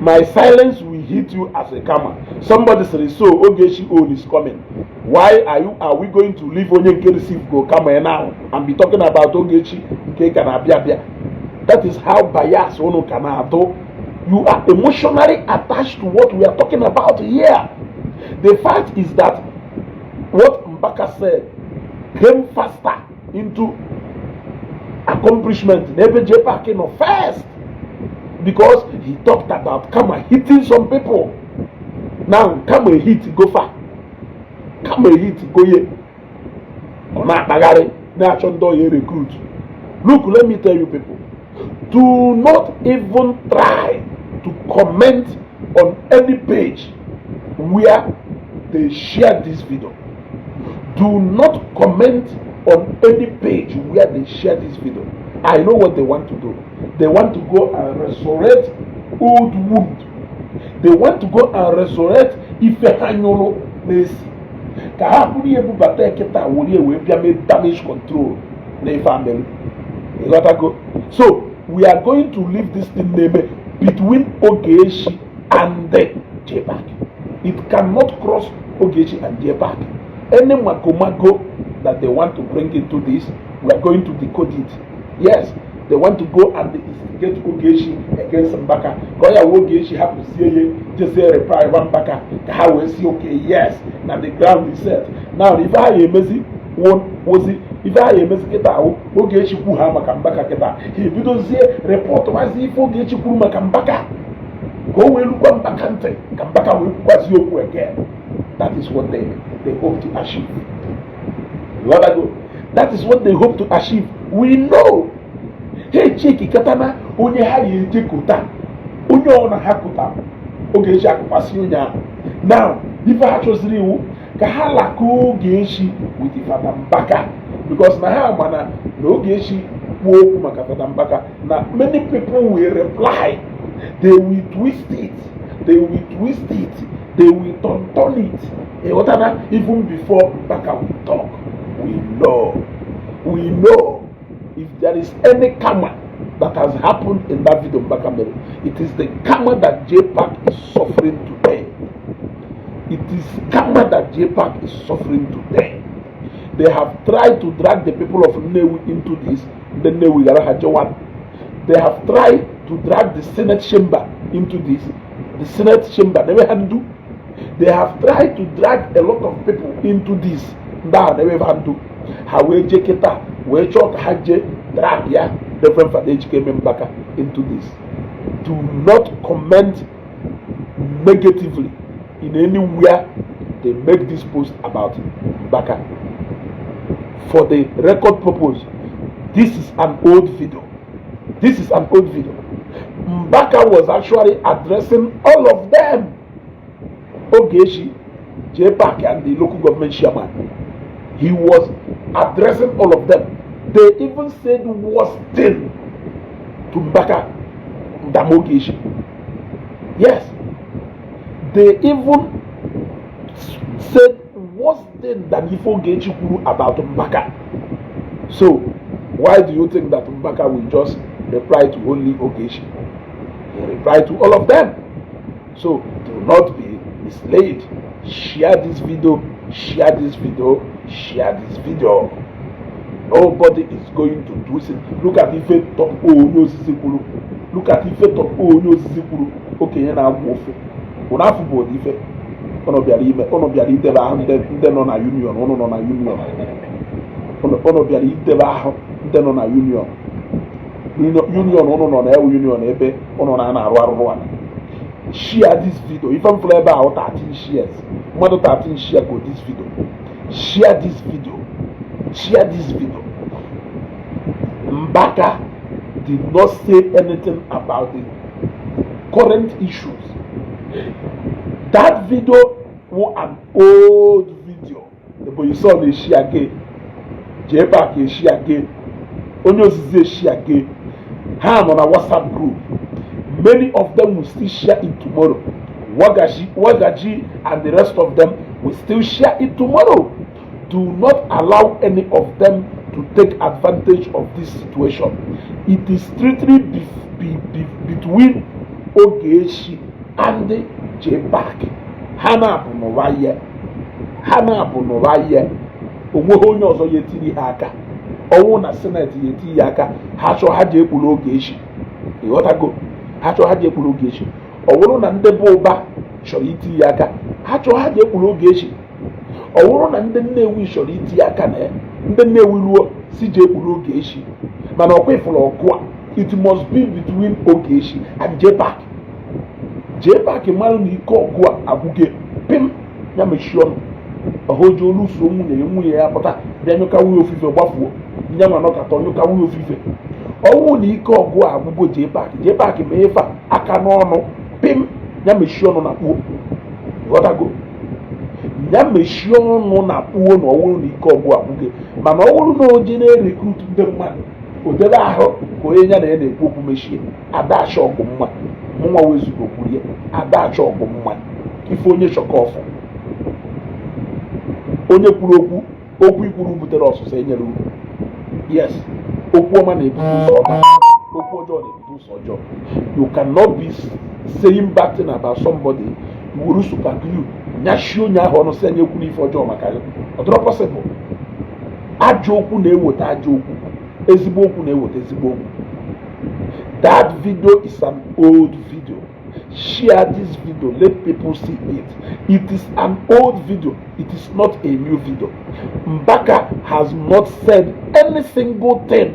My silence will hit you as a karma. Somebody said, "So Ogechi own is coming. Why are we going to leave onye nke receive go karma ya now and be talking about Ogechi nke ka na-abịa abịa?" That is how bias unu ka na-adụ. You are emotionally attached to what we are talking about here. The fact is that what Mbaka said came faster into accomplishment n'ebe JPAC nọ first, because he talked about karma hitting some people. Now karma hit go far, karma hit go ye. Ọ na-akpagharị na-achọ ndị ọya recruit. Look, let me tell you people, do not even try to comment on any page where they share this video. Do not comment on any page where they share this video. I know what they want to do. They want to go and resurrect old wound. They want to go and resurrect ife ha nyụrụ n'esi ka ha bụrụ ihe bubata kịta were wee bịa mee damage control na ife amelu. Ịghọtago? So we are going to leave this thing na-eme between Ogechi and the JPAC. It cannot cross Ogechi and JPAC. Any magomago that they want to bring into this, we are going to decode it. Yes, they want to go and instigate Ogechi against Mbaka ka ọ ya wee Ogechi hapụzie ya jezie reply gwa Mbaka ka ha wee si, okay, yes, na the ground is set now. Ife ha ya emezi wozi, ife ha ya emezi kịta ahụ, Ogechi kwu ha maka Mbaka kịta, ha ebidozie report mazi ife Ogechi kwuru maka Mbaka ka o wee lukwa Mbaka ntị, ka Mbaka wee kwukwazi okwu again. That is what they hope to achieve. Ịghọtago? That is what they hope to achieve. We know. Ha echekikata na onye ha ya eje kota, onye ọ na ha kota Ogechi akụkwasị onye ahụ. Now ife ha chọziri iwu ka ha lakọọ Ogechi with Fada Mbaka, because na ha ma na Ogechi kwuo okwu maka Fada Mbaka na many people will reply. They will twist it, they will twist it, they will turn turn it. Ịghọtana? Even before Mbaka will talk, we know, we know. If there is any karma that has happened in that video Mbaka mere, it is the karma that JPAC is suffering today. It is karma that JPAC is suffering today. They have tried to drag the people of Nnewi into this. The Nnewi gara ha jewa. They have tried to drag the Senate chamber into this. The Senate chamber never handle. They have tried to drag a lot of people into this. Ndị ahụ never handle. Ha wee jee kịta wee chọọ ka ha jee drag ya Reverend Fada Ejikeme Mbaka into this. Do not comment negatively in anywhere they make this post about Mbaka. For the record purpose, this is an old video. This is an old video. Mbaka was actually addressing all of them: Ogechi, JPAC and the local government chairman. He was addressing all of them. They even said worse thing to Mbaka than Ogechi. Yes, they even said worse thing than ife Ogechi kwuru about Mbaka. So why do you think that Mbaka will just reply to only Ogechi? He replied to all of them. So do not be misled. Share this video, share this video, share this video. Nobody is going to twist it. Look at ife top onye osisi kwuru. Look at ife top onye osisi kwuru. Okenye na-agwụ ofe ụnụ afụ bụ ife ụnụ bịara ime. Ụnụ bịara idebe ahụ ndị nọ na union. Ụnụ nọ na union, ụnụ bịara idebe ahụ ndị nọ na union. Union ụnụ nọ na ewu union ebe ụnụ na arụ arụrụ ala. Share this video. Ife m fụrụ ebe ahụ, 13 shares, mmadụ 13 share go this video. Share this video, share this video. Mbaka did not say anything about the current issues. That video was an old video. But you saw the share again, JPAC share again, onye ozizi share again. Ha nọ na WhatsApp group. Many of them will still share it tomorrow. Wagaji, Wagaji and the rest of them will still share it tomorrow. Do not allow any of them to take advantage of this situation. It is strictly between Ogechi and JPAC. Ha na-abụ n'ụwa ihe, ha na-abụ n'ụwa ihe. Onweghị onye ọzọ ya etinye ha aka. Ọnwụ na Senate ya eti ya aka, ha chọọ ha ji ekpuru Ogechi. Ịghọtago? Ha chọọ ha ji ekpuru Ogechi. Ọ bụrụ na ndị bụ ụba chọrọ iti ya aka, ha chọọ ha ji ekpuru Ogechi. Ọ bụrụ na ndị Nnewi chọrọ iti ya aka, na ya ndị Nnewi ruo si ji ekpuru Ogechi. Mana ọkwa ifụrụ ọgụ a, it must be between Ogechi and JPAC. JPAC mara na ike ọgụ a agwụge pim, ya mechie ọnụ. Ọha oji olu suo nwunye ya, nwunye ya pụta bịa nyụka nwunye ofufe gbafuo. Nya nwa nọkata nyụka nwunye ofufe. Ọnwụ na ike ọgụ a agwụgo JPAC, JPAC ma ife a aka n'ọnụ pim, ya mechie ọnụ na kpuo. Ghọtago? Ya mechie ọnụ na kpuo na ọwụrụ na ike ọgụ agwụgo. Mana ọ bụrụ na oje na-erecruit ndị mmadụ, o debe ahụ ka onye ya na ya na-ekwu okwu mechie. Ada achọ ọgụ mma. Mụnwa wezugo kwurie, ada achọ ọgụ mma. Ife onye chọka ọfụ, onye kwuru okwu, okwu ikwuru butere ọsụsọ enyere uru. Yes, okwu ọma na-ebute ụzọ ọma, okwu ọjọọ na-ebute ụzọ ọjọọ. You cannot be saying bad thing about somebody, wuru super glue nyachie onye ahụ ọnụ, sị anya ekwu n'ife ọjọọ maka gị. Ọ dịrọ possible. Ajọ okwu na-eweta ajọ okwu, ezigbo okwu na-eweta ezigbo okwu. That video is an old video. Share this video, let people see it. It is an old video, it is not a new video. Mbaka has not said any single thing.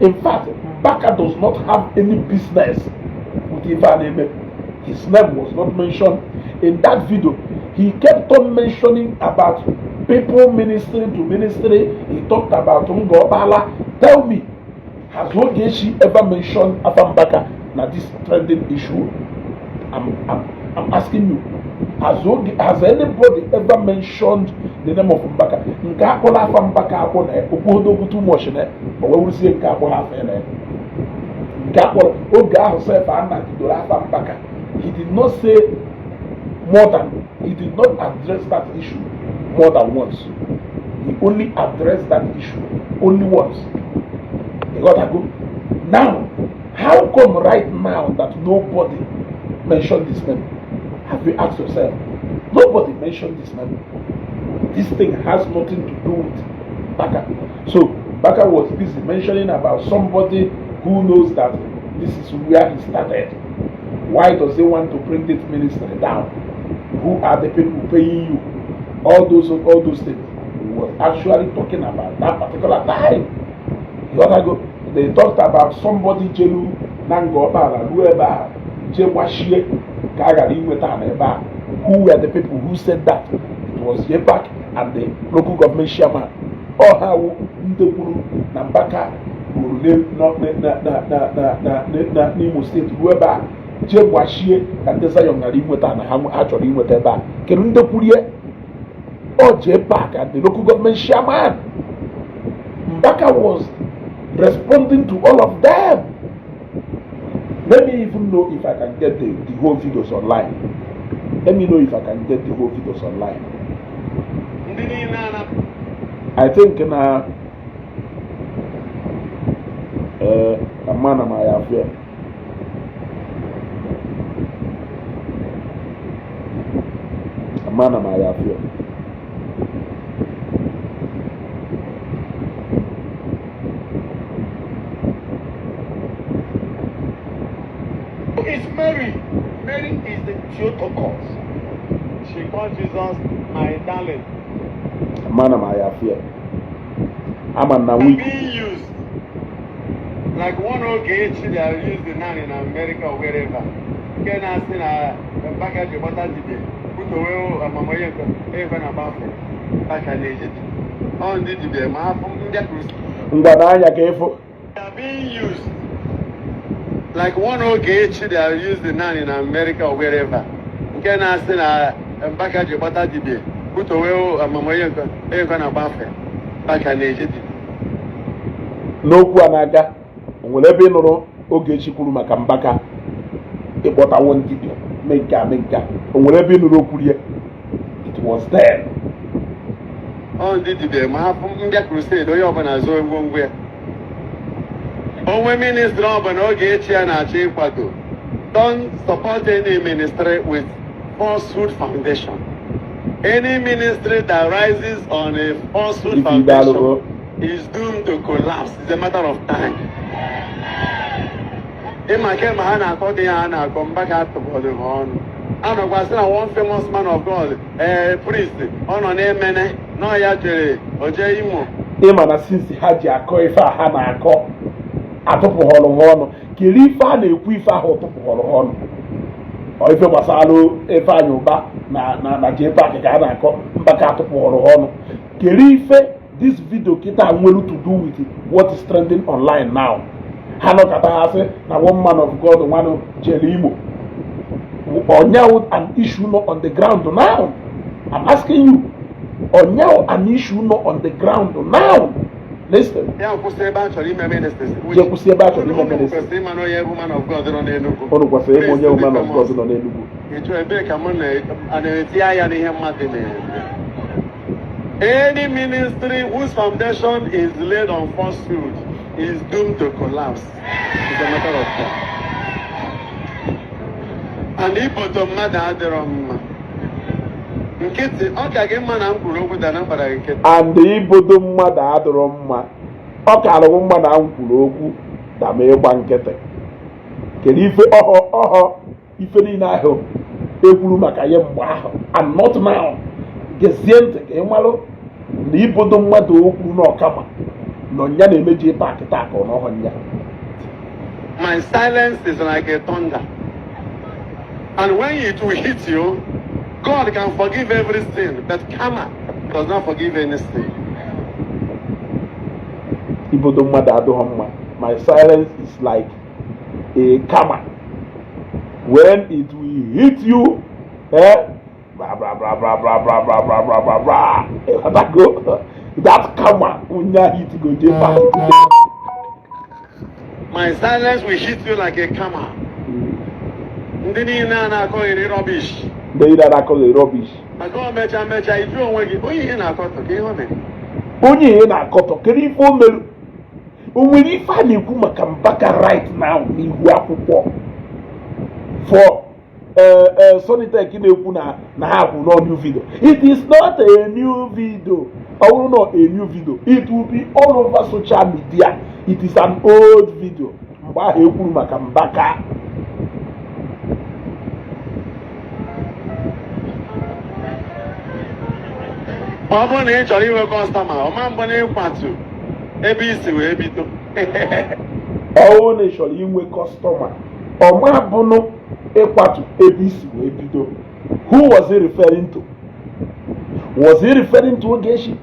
In fact, Mbaka does not have any business with ife a na-eme. His name was not mentioned in that video. He kept on mentioning about people ministering to ministry. He talked about Ngobala. Tell me, has Ogechi ever mentioned afa Mbaka na this trending issue? I'm asking you. Has anybody ever mentioned the name of Mbaka? Nke akpọrọ afa Mbaka akpọ na okwu odogwu too much na o wee wuruzie nke akpọrọ afa ya na nke akpọrọ oge ahụ sef a nagidoro afa Mbaka. He did not say more than, he did not address that issue more than once. He only addressed that issue only once. You got to go. Now, how come right now that nobody mentioned this name? Have you asked yourself? Nobody mentioned this name. This thing has nothing to do with Mbaka. So Mbaka was busy mentioning about somebody who knows that this is where he started. Why does he want to bring this ministry down? Who are the people paying you? All those things. He was actually talking about that particular time. You gotta go. They talked about somebody jelu na nga ọkpara ruo ebe a jee gbachie ka a ghara inweta ha n'ebe a. Who were the people who said that? It was JPAC and the local government chairman. Ọ ha wụ ndị kwuru na Mbaka ruru na n'Imo Steeti ruo ebe a jee gbachie ka ndị Zion ghara inweta na ha chọrọ inweta ebe a. Kedu ndị kwurie? Ọ JPAC and the local government chairman. Mbaka was responding to all of them. Let me even know if I can get the whole videos online. Let me know if I can get the whole videos online. Ndị niile a na I think na ama na ma ya afịa. Ama na ma ya afịa. Who is Mary? Mary is the Theotokos. She called Jesus my darling. Ama na ma ya afịa. Ama na week. Being used like one Ogechi they are using now in America or wherever. Nke na-asị na Mbaka ji gbata dibia butowe amamihe nke ebe na gbafe Mbaka na-eji ọ ndị dibia ma afọ ndị crusade. Ngwa n'anya ka ịfụ. They are being used like one Ogechi they are using now in America or wherever. Nke na-asị na Mbaka ji gbata dibia butowe amamihe nke ebe na gbafe Mbaka na-eji dibia. N'okwu a n'aka, o nwere ebe ị nụrụ Ogechi kwuru maka Mbaka ịkpọtawo ndị dibịa mee nke a, mee nke a? O nwere ebe ị nụrụ okwu rie? It was there. Ọ ndị dibia ma afọ ndị crusade, onye ọbụla zụọ ngwongwo ya onwe ministry ọbụla Ogechi ya na-achọ ịkwado. Don't support any ministry with falsehood foundation, any ministry that rises on a falsehood Ife foundation. daalụ. is doomed to collapse. It's a matter of time. Ịma kemgbe ha na-akọ dị ya, ha na-akọ Mbaka atụbọdụ ha ọnụ. Anọkwa sị na one famous man of God, ee, priest, ọ nọ n'Emene nọ ya jere oje Imo. Ịma na since ha ji akọ ife a ha na-akọ, atụpụghọrọ ha ọnụ. Kedu ife a na-ekwu ife ahụ tụpụghọrọ ha ọnụ? Ọ ife gbasara Ifeanyị Ụba na JPAC ka a na-akọ, Mbaka atụpụghọrọ ha ọnụ. Kedu ife this video kịta nwere to do with what is trending online now? Ha nọkọta, ha sị na one man of God nwanụ jere Imo. Onyawu an issue not on the ground now? I'm asking you, onyawu an issue not on the ground now? Listen. Ya kwụsị ebe a chọrọ ime ministries. Je kwụsị ebe a chọrọ ime Unu ministry. kwesịrị ịma na onye bụ man of God nọ n'Enugu. Unu kwesịrị ịma onye bụ man of God nọ n'Enugu. Ịjụ ebee ka mụ na a na-eti anya n'ihe mmadụ na-eme. Any ministry whose foundation is laid on falsehood is doomed to collapse. It's a matter of time. And ibodo mmadụ adịrọ mma. Nkịtị, ọ ka gị mma na m kwuru okwu dana m gbara gị nkịtị. And ibodo mmadụ adịrọ mma. Ọ karịrị mma na m kwuru okwu dama ịgba nkịtị. Kedu ife ọhọ ọhọ ife niile ahụ ekwuru maka ya mgbe ahụ and not now? Gezie ntị ka ị malụ na ibodo mmadụ okwu n'ọkama na ọnya na-eme JPAC taa ka ọ n'ọhọ nya. My silence is like a thunder. And when it will hit you, God can forgive every sin, but karma does not forgive any sin. Ibodo mmadụ adịghị mma. My silence is like a karma. When it will hit you, eh, blah blah blah blah blah blah blah blah blah blah blah. Ịghọtago? That karma onye hit go JPAC today. My silence will hit you like a karma. Ndị niile a na-akọghịrị rubbish. Ndị niile na-akọghị rubbish. Maka o mechaa mechaa, ịjụ onwe gị, onye ihe na-akọtọ ka ihe o mere. Onye ihe na-akọtọ, kedu ife o mere? O nwere ife a na-ekwu maka Mbaka right now n'ihu akwụkwọ for Sonitech na-ekwu na ha kwụ no new video. It is not a new video. Ọ bụrụ na a new video, it will be all over social media. It is an old video mgbe ahụ ekwuru maka Mbaka. Ọ bụrụ na ị chọrọ inwe customer, ọ ma mbụ na ịkwatu ebe isi wee bido. Ọ bụrụ na ị chọrọ inwe customer, ọ ma bụnụ ịkwatu ebe isi wee bido. Who was he referring to? Was he referring to Ogechi?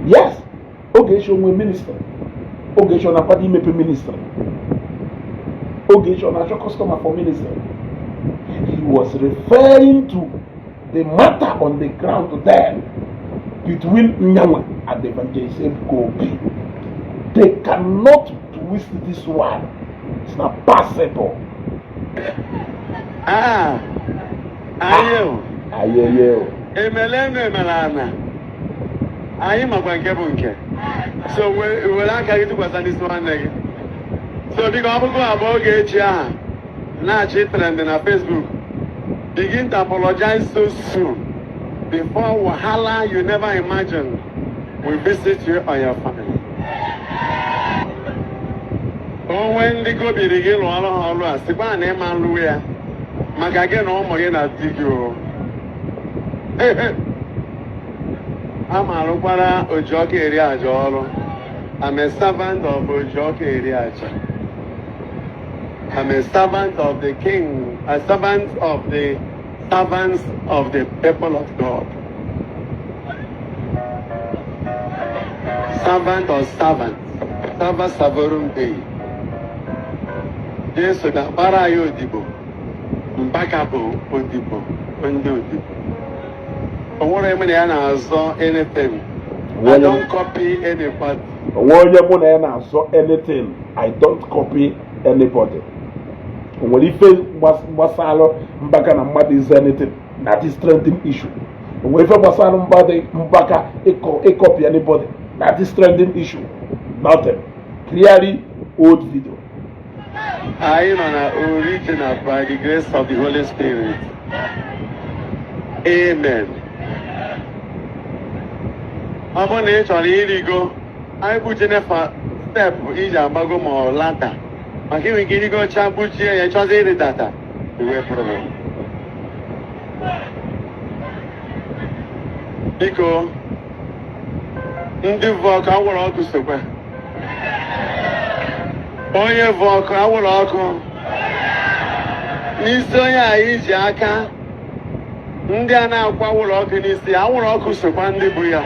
Yes, Ogechi onwe ministry. Ogechi ọ na-akwado imepe ministry? Ogechi ọ na-achọ customer for ministry? He was referring to the matter on the ground then between Nyanwa and Evangelist Ebuka Obi. They cannot twist this one. It's not possible. Ah, anyị o. Ayeye o. Emele enu emele ana. Anyị makwa nke bụ nke. So were aka gị tụkwasị n'isi nwanne gị. So biko, ọ bụgo abụọ Ogechi aha na-achị trend na Facebook. Begin to apologize so soon before wahala you never imagined will visit you or your family. Onwe ndị gobiri gị lụọrọ ha ọrụ a, sịkwa na ịma nlụ ya maka gị na ụmụ gị na di gị o. A ma arụkwara Ojiọkụ eri aja ọrụ. I'm a servant of Ojiọkụ eri aja. I'm a servant of the king, a servant of the servants of the people of God. Servant of servants. Serva servorum Dei. Jesu ga-agbara anyị odibo. Mbaka bụ odibo, ndị odibo. O nwere eme na ya na-azọ anything. I don't copy anybody. Onwe onye mụ na ya na-azọ anything. I don't copy anybody. O nwere ife gbasara Mbaka na mmadụ is anything na this trending issue? O nwere ife gbasara Mbaka ịcopy anybody na this trending issue? Nothing. Clearly old video. Anyị nọ na original by the grace of the Holy Spirit. Amen. Ọ bụrụ na ị chọrọ irigo Anyị kpuchie fa step iji agbago ma ọ ladder, maka inwe ike irigocha kpuchie ya, chọzi ịrịdata iwe problem. Biko, ndị vụ ọkụ, anwụrụ ọkụ sokwa. Onye vụ ọkụ, anwụrụ ọkụ n'isi onye anyị ji aka. Ndị a na-akwa anwụrụ ọkụ n'isi, anwụrụ ọkụ sokwa ndị bụ ya.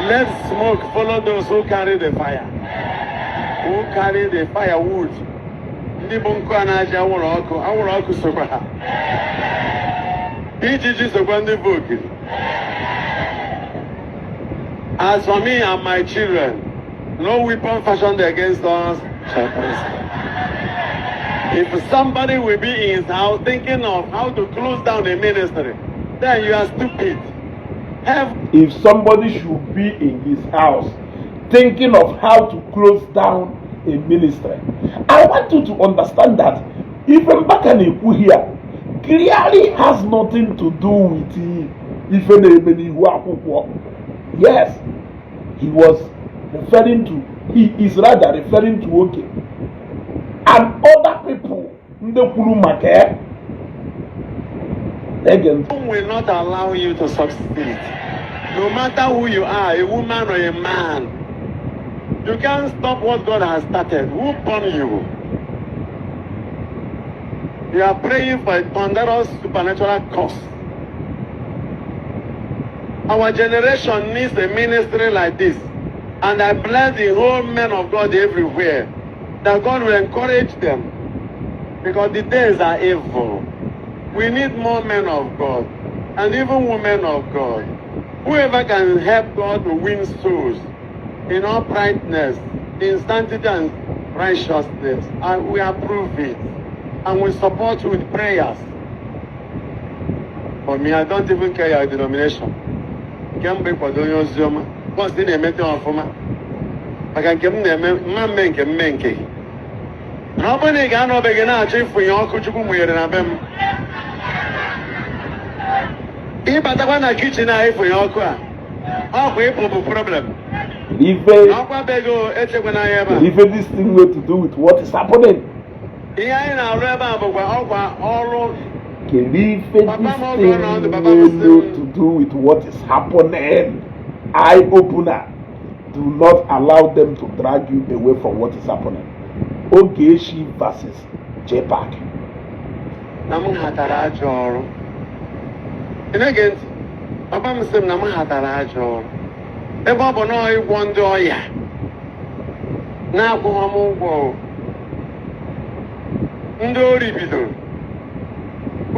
Let smoke follow those who carry the fire, who carry the firewood. Ndị bụ nkụ a na-aji anwụrụ ọkụ, anwụrụ ọkụ sokwa ha. Ijiji sokwa ndị bụ ogiri. As for me and my children, no weapon fashioned against us shall prosper. If somebody will be in his house thinking of how to close down a ministry, then you are stupid. Have If somebody should be in his house thinking of how to close down a ministry, I want you to understand that ife Mbaka na-ekwu here clearly has nothing to do with ife na-eme n'ihu akwụkwọ. Yes, he was referring to, he is rather referring to Oge and other people ndị kwuru maka ya. Ege ntị. will not allow you to succeed. No matter who you are, a woman or a man, you can't stop what God has started. Who born you? You are praying for a thunderous supernatural cause. Our generation needs a ministry like this. And I bless the whole men of God everywhere that God will encourage them, because the days are evil. We need more men of God and even women of God. Whoever can help God to win souls in uprightness, in sanctity and righteousness, and we approve it. And we support you with prayers. For me, I don't even care your denomination. Nke mbụ, ịkwado onye ozi ọma, bọs ị na-emete ọfụma, maka nke m na-eme mma mme nke mme nke gị. Na ọ bụrụ na ị ga-anọbe gị na-achọ ịfụnye ọkụ Chukwu mụnyere na be m, ịbatakwa na kitchen a, ịfụnye ọkụ a, ọkwa ịpụ bụ problem. Ife Na ọkwa be gị o, echekwana anya ebe a. ife this thing wey to do with what is happening? Ihe anyị na-arụ ebe a bụkwa ọkwa ọrụ. Kedu ife Papa this m oge ọ nọ thing ndụ, papa m sị nwere m- to do with what is happening? Eye opener. Do not allow them to drag you away from what is happening. Ogechi versus JPAC. Na m hatara ajọ ọrụ. Ị na-ege ntị? Papa m sị m na m hatara ajọ ọrụ, ebe ọ bụ na ọ ịgwọ ndị ọya na-akwụghọ m ụgwọ o. Ndị ori bidoro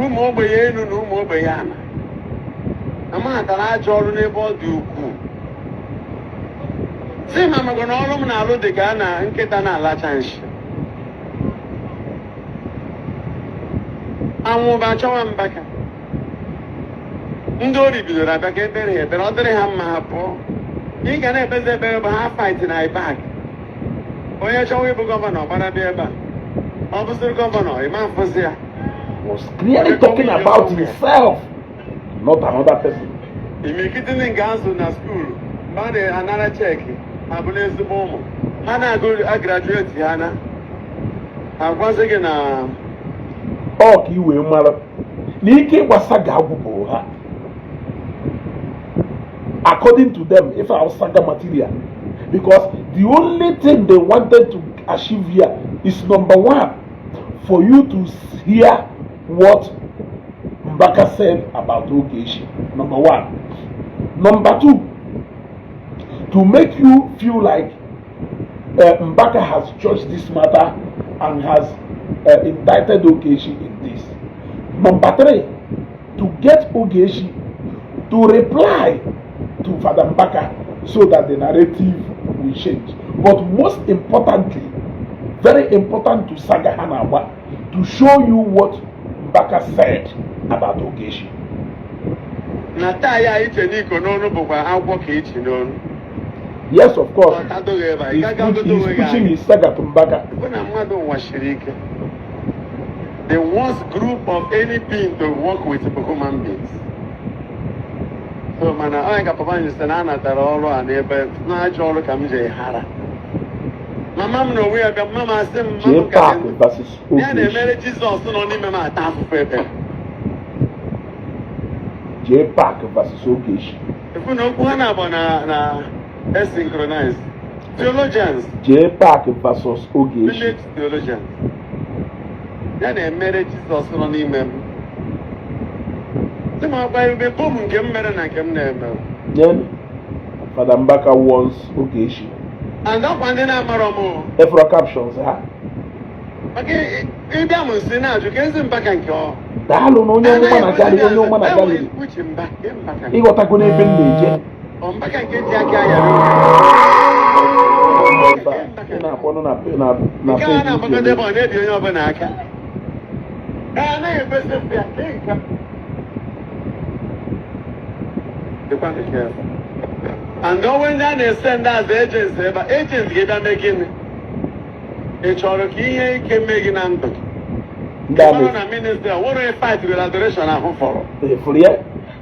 ụmụ ogbenye elu na ụmụ ogbenye ala, na m hatara ajọ ọrụ n'ebe ọ dị ukwuu. Si ma maka na ọrụ m na-alụ dị ka a na nkịta na-alacha nshi. Anwụba chọwa Mbaka. Ndị ori bidoro abịa ka ekpere ha ekpere, ọ dịrị ha mma, ha pụọ. Ị ga na-ekpezi ekpere bụ ha fight na back. Onye chọwa ịbụ governor, gbara bịa ebe a. Ọ bụziri governor, ịma mfụzi ya. Was clearly talking about himself, not another person. Imirikiti ndị nke azụ na school, mgbe a na-anara cheque, ha bụrụ ezigbo ụmụ, ha na-agụ a graduate, ha na agwazi gị na Ọ ka i wee mara na ike ịgbasa ga-agwụ bụ ha. According to them, if I saga material, because the only thing they wanted to achieve here is, number one, for you to hear what Mbaka said about Ogechi, number one. Number two, to make you feel like Mbaka has judged this matter and has indicted Ogechi in this. Number three, to get Ogechi to reply to Father Mbaka so that the narrative will change. But most importantly, very important to Saga Hanawa, to show you what Mbaka said about Ogechi. Na taa ya iche n'iko n'onu bụkwa agwọ ka ichi n'onu. Yes, of course. Ọ tadoghị ebe a, ị He's, gaghị agụta he's onwe gị pushing anya. his saga to Mbaka. Hụ na mmadụ ụwa siri ike. The worst group of any being to work with bụ human beings. So mana onye ka papa m sị na a natara ọrụ a n'ebe na-ajọ ọrụ ka m ji hara. Mama m na onwe ya bịa, mama asị m mama Jee m ka Park dị ndụ. Versus Ya Ogechi. Na-emere Jizọs nọ n'ime m ata afụfụ ebe. Jee Park versus Ogechi. Efu na okwu ha na-abụ na asynchronize. Theologians, Jee Park versus Ogechi. Village theologians. Ya na-emere Jizọs nọ n'ime m. Sị m ọkwa ebube bom nke m mere na nke m na-eme. Then Fada Mbaka warns Ogechi. And ọkwa ndị na-amarọ m o. Efro captions ha. Maka ịbịa m nsi na-ajụ ka ezi Mbaka nke ọ. Daalụ na onye ọmụma na gallery, onye ọmụma na gallery. Uche Mbaka, Mbaka. Ịghọtago n'ebe m na-eje. Ọ Mbaka nke ji aka ya. Ebe a, ị na-akpọnụ na Nke a page na-agbakọta ebe nke ọ na-ebi onye ọbụla aka. Ee, anaghị ekwesị ya kee nke a. Dịkwa nke careful. And onwe ndị a na-ese ndị azụ agents ebe a, agents ga-ebịa mee gịnị? Ị chọrọ ka ihe ike mee gị na ndụ gị? Ndị a Ị mara na ministry a, nwere onye fight with adoration ahụ fọrọ. Na-efuru ya.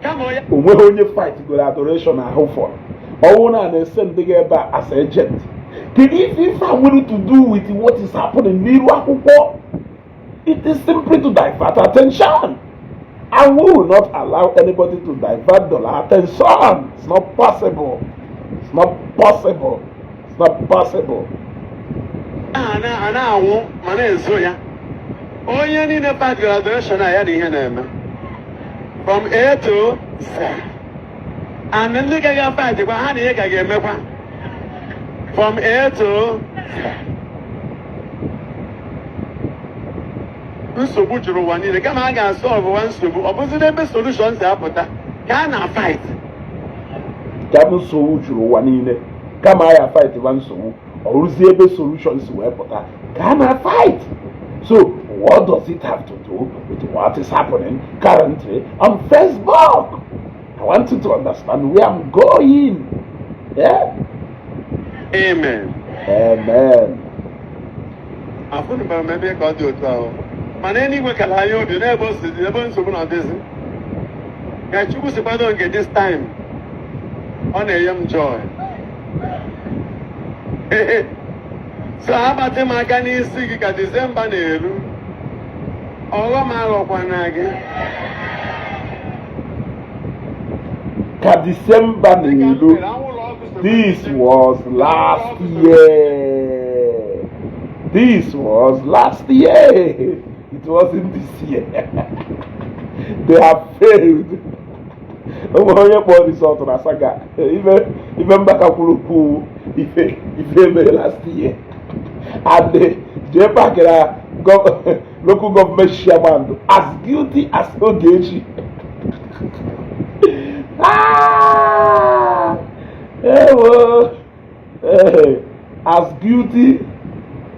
Kama onye O nweghị onye fight goro adoration ahụ fọrọ. Ọnwụ na na-ese ndị gị ebe a as agent. Kedu ife a nwere to do with what is happening n'iru akwụkwọ? It is simply to divert attention, and we will not allow anybody to divert dollar attention. It's not possible, it's not possible, it's not possible. A na-anwụ ma na-ezo ya. Onye niile fight with adoration a ya na ihe na-eme. From A to Z. And ndị ka ga fight kwa ha na ihe ka ga-emekwa. From A to Z. Nsogbu juru ụwa niile kama a ga-asolve wa nsogbu ọ bụzi n'ebe solution si apụta ka a na-fight. Ka bụ nsogbu juru ụwa niile, kama a ya fight ba nsogbu, ọ rụzie ebe solution si wee pụta ka a na fight. So what does it have to do with what is happening currently on Facebook? I want you to understand where I'm going, yeah? Amen. Amen. Afụnụbara m ebe ka ọ dị otu ahụ mana eluigwe kara anya obi n'ebe o si dị ebe nsogbu na-adịzi ka Chukwu si kwado nke this time ọ na-enye m joy. So abatị m aka n'isi gị ka Disemba na-eru ọghọm aghọkwana gị. Ka Disemba na-eru. This was last year. This was last year. It wasn't this year. They have failed. O nwere onye kpọrọ result na saga ife Mbaka kwuru kwu ife mere last year, and jee park na local government chairman as guilty as Ogechi. Ah! Ewo! Eh, as guilty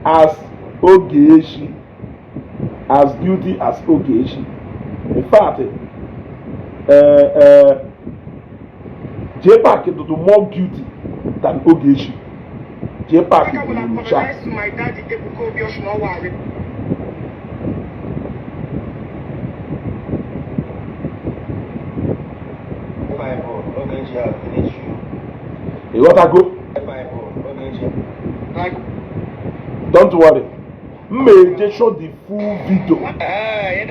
as Ogechi, as guilty as Ogechi. In fact, Jpac do more guilty than Ogechi. Jpac I will bụ ncha. Apologize to my daddy, Ebuka Obi Oshinowari. Bible, Ogechi have finished you. Ịghọtago? Bible, Ogechi. Like, Don't worry, m ma eje show the full video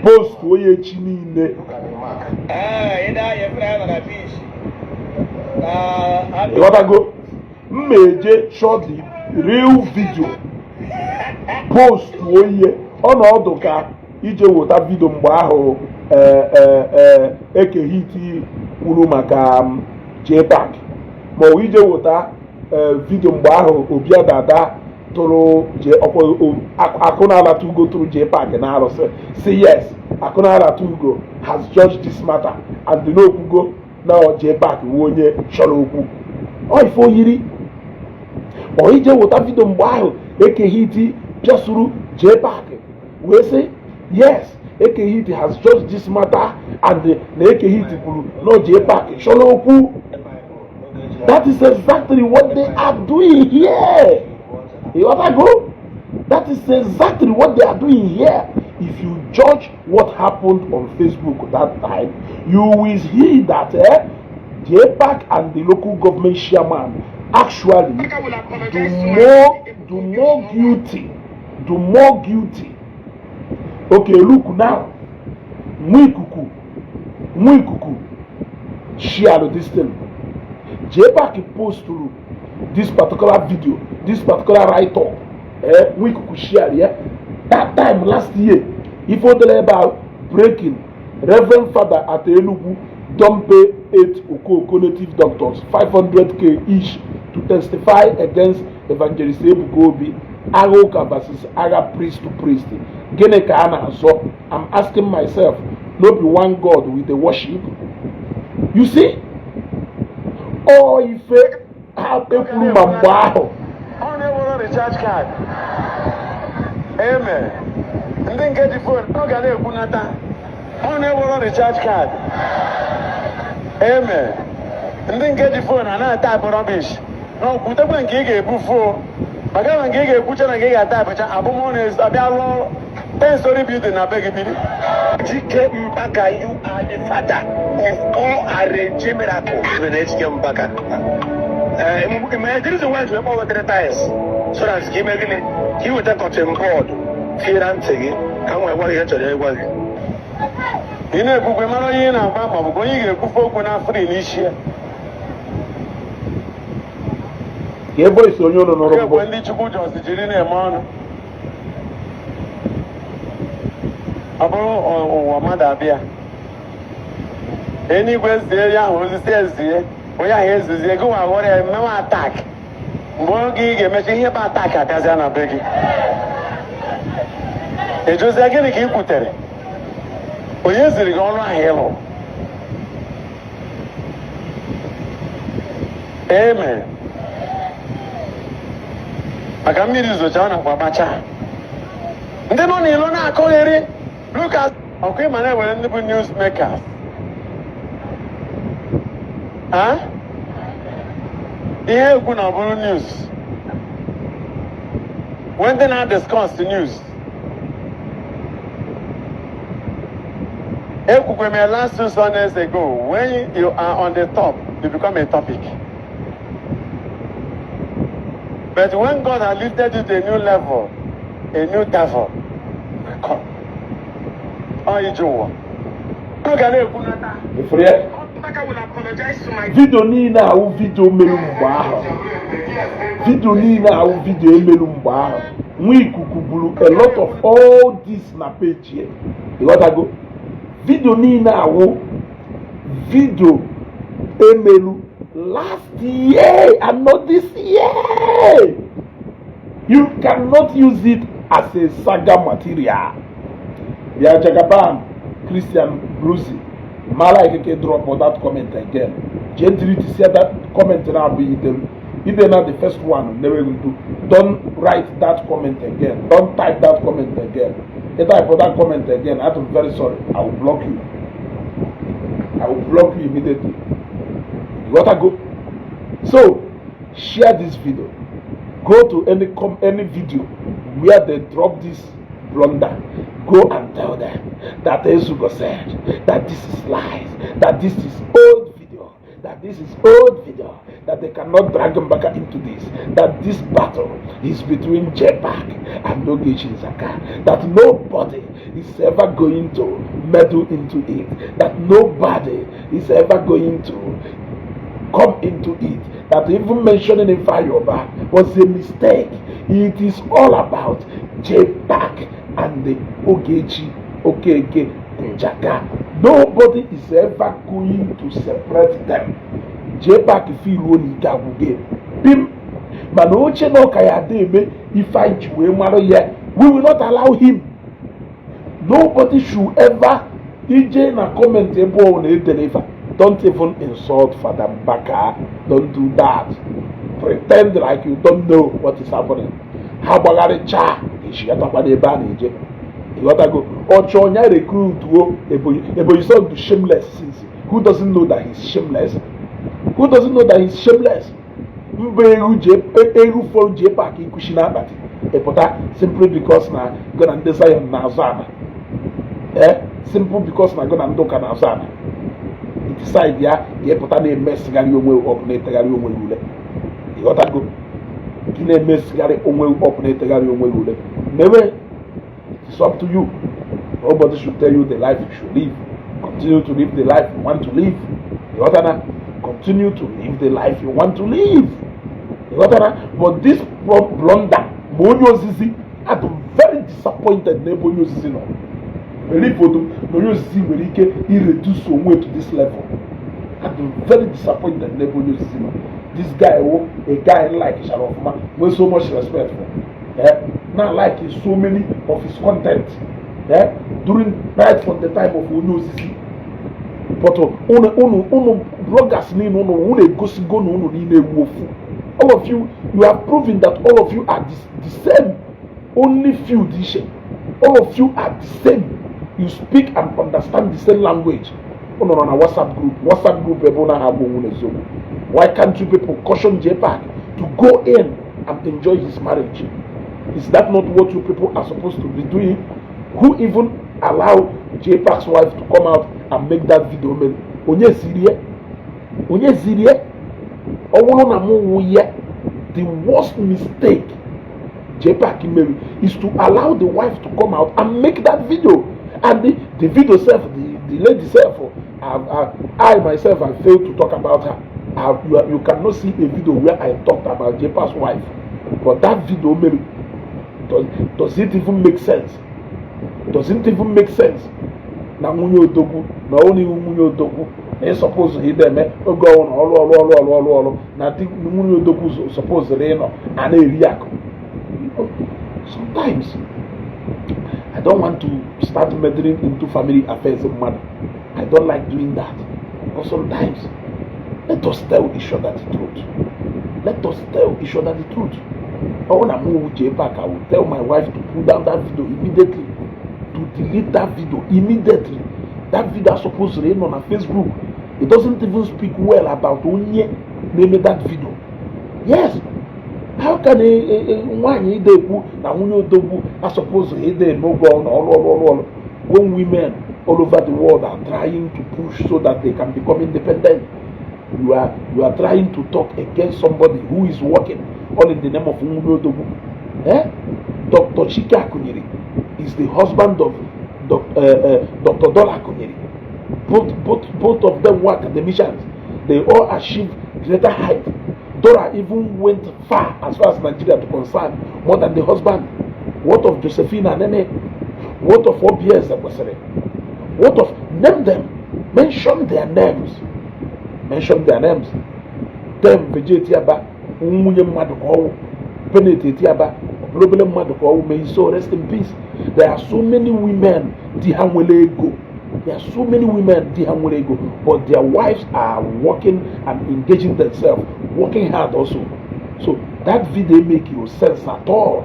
post onye echi niile. Look at the mark. Ịghọtago? M ma eje show the real video post onye ọnọdụ ka ije weta video mgbe ahụ Ekehiti kwuru maka Jpac, ma ọ bụ ije weta video mgbe ahụ Obi Adada tụrụ je ọkwa akụ na-alata ugo tụrụ Jpac na arụsị si yes, akụ na-alata ugo has judged this matter and n'okwugo na Jpac wu onye chọrọ okwu ọ ife oyiri ọ ije weta video mgbe ahụ Ekehiti pịasuru Jpac wee sị yes, Ekehiti has judged this matter and na Ekehiti kwuru na Jpac chọrọ okwu. Bible, Ogechi. That is exactly what they are doing here. Ịghọtago? That is exactly what they are doing here. If you judge what happened on Facebook that time, you will see that JPAC and the local government chairman actually Mbaka will do apologize to my more do more guilty, do more guilty. Okay, look now, Nwikuku, Nwikuku share this thing. JPAC post through this particular video, this particular write-up. Nwikuku share, yeah, that time last year. Ife o dere ebe a: "Breaking: Reverend Father at Enugu don pay eight Okoko native doctors 500K each to testify against Evangelist Ebuka Obi. Agha ụka versus agha priest to priest. Gịnị ka a na-azọ? I'm asking myself. No be one God we dey worship?" You see, ọ ife ha ekwuru ma mgbe ahụ. Ọ na-ewere recharge card eme ndị nke ji phone ọ ga na-ekwunata. Ọ na-ewere recharge card eme ndị nke ji phone a na-atype rubbish na okwutekwe nke ị ga-ebu fuo maka na nke ị ga-ekwucha na nke ị ga-atypecha abụmọnụ abịa lụọ 10-story building na be gị biri. Ejike Mbaka, you are the father of all arranged miracles. Ejike Mbaka. The reason why you kpọọ three times so that ka ime gịnị, ka ị weta cotton bud tiere ntị gị ka m wee gwa gị ihe m chọrọ ịgwa gị. Ị na-ekwukwe mara onye ị na-agwa ma ọ bụ onye ị ga-ekwufe okwu na free n'isi ya. Ka e voice onye ụlọ nụrụ mbụ. Ekwe ndị Chukwu just jiri na-eme ọnụ ọ bụrụ ụwa mmadụ abịa eluigwe zie ya ahụ ozi si ezie onye ahụ ezuzie gị nwa ghọrọ ya mewe attack mgbe oge ị ga-emechi ihe bụ attack abịazịa na be gị ejozie gịnị ka ị kwutere onye ziri gị ọrụ ahụ ịlụ. Amen. Maka mmiri zocha ọ nakwa gbacha ndị nọ n'ilo na-akọgheri. Lukas ọkwa ịma na-ewere ndị bụ news makers ha ihe ekwu na ọ bụrụ news when ndị na-discuss news ekwukwe m ya last 2 Sundays ago, when you are on the top, you become a topic, but when God has lifted you to a new level, a new devil will come. Ọ ije ụwa ọ ga na-ekwunata. Ifuru ya. Mbaka will apologize to my Video niile ahụ, video melu mgbe ahụ, video niile ahụ, video emelu mgbe ahụ, nwa ikuku buru a lot of all this na page ya. Ịghọtago? Video niile ahụ, video emelu last year and not this year. You cannot use it as a saga material. Bịa Jagaban Christian Bruzi mara ikeke drop that comment again. Jee delete sia that comment na abụghị idelu ide na the first one never do. Don't write that comment again. Don't type that comment again. If type that comment again, I'm very sorry, I will block you. I will block you immediately. You gotta go. So share this video. Go to any video where they drop this blunder. Go and tell them that Ezugo said that this is lies, that this is old video, that this is old video, that they cannot drag Mbaka into this, that this battle is between JPAC and Ogechi Njaka, that nobody is ever going to meddle into it, that nobody is ever going to come into it, that even mentioning Ifeanyi was a mistake. It is all about JPAC and the Ogechi Okeke Njaka. Nobody is ever going to separate them. JPAC feel n'ike agwụgị pim mana oche na ọka ya ada eme ife anyị ji wee mara ya. We will not allow him. Nobody should ever ije na comment ebe ọ na-edere ife. Don't even insult Father Mbaka. Don't do that. Pretend like you don't know what is happening. Ha gbagharịchaa echigatakwa n'ebe a na-eje. Ịghọtago? Ọchọ onye recruituo Ebonyi son to shameless since who doesn't know that he's shameless, who doesn't know that he's shameless. Mba eru je eru fọrọ JPAC ikushi na akpati ịpụta simply because na go na ndị Zion na-azụ ana, eh, simple because na go na ndị ụka na-azụ ana. It Decide ya ka ịpụta na-emesigharị onwe up, na-etegharị onwe gị ule. Ịghọtago? Gị na-emesigharị onwe up, na-etegharị onwe gị ule, mewe. It is up to you. Nobody should tell you the life you should live. Continue to live the life you want to live. Ịghọtana? Continue to live the life you want to live. Ịghọtana? But this blunder ma onye ozizi, I'm very disappointed n'ebe onye ozizi nọ. Believe otu na onye ozizi nwere ike ireduce onwe to this level. I'm very disappointed n'ebe onye ozizi nọ. This guy wo a guy like chara ọfụma, nwee so much respect for, eh? Na like so many of his content, eh? During right from the time of onye ozizi. But unu bloggers niile, unu egosigo na unu niile ewu ofu. All of you, you have proven that all of you are the same. Only few dị iche. All of you are the same. You speak and understand the same language. Unu nọ na WhatsApp group, WhatsApp group ebe unu ha bụ onwe n'eziokwu. Why can't you people caution JPAC to go in and enjoy his marriage? Is that not what you people are supposed to be doing? Who even allow JPAC's wife to come out and make that video? Mere onye zirie, onye zirie? Ọ bụrụ na mụ wụ ya, the worst mistake JPAC mere is to allow the wife to come out and make that video. And the video self, the lady self, I myself, I failed to talk about her. You cannot see a video where I talked about JPAC's wife. But that video maybe does it even make sense? Doesn't even make sense. Na nwunye odogwu na ọ n'ihu nwunye odogwu na ị suppose ide eme oge ọnwụ na ọrụ ọrụ ọrụ ọrụ ọrụ ọrụ na di nwunye odogwu suppose ịnọ a na-eri akụ. Sometimes I don't want to start meddling into family affairs mmadụ. I don't like doing that. But sometimes, let us tell each other the truth. Let us tell each other the truth. Ọ bụrụ na mụ JPAC, I will tell my wife to pull down that video immediately, to delete that video immediately. That video suppose ịnọ na Facebook. It doesn't even speak well about onye na-eme that video. Yes, how can nwaanyị ide ekwu na nwunye odogwu asupposed ide eme oge ọ na ọrụ ọrụ ọrụ ọrụ, when women all over the world are trying to push so that they can become independent? You are trying to talk against somebody who is working, all in the name of nwunye odogwu, eh? Dr. Chike Akunyili is the husband of Dr. Dora Akunyili. Both of them were academicians. They all achieved greater height. Dora even went far as far as Nigeria to concern, more than the husband. What of Josephine Anene? What of OBS Ekwesịrị? What of, name them, mention their names, mention their names. Them Virgy Etiaba, nwunye mmadụ ka ọwụ. Bennett Etiaba, ọbụla obele mmadụ ka ọwụ. May his soul rest in peace. There are so many women di ha nwere ego. There are so many women di ha nwere ego, but their wives are working and engaging themselves, working hard also. So that video make no sense at all.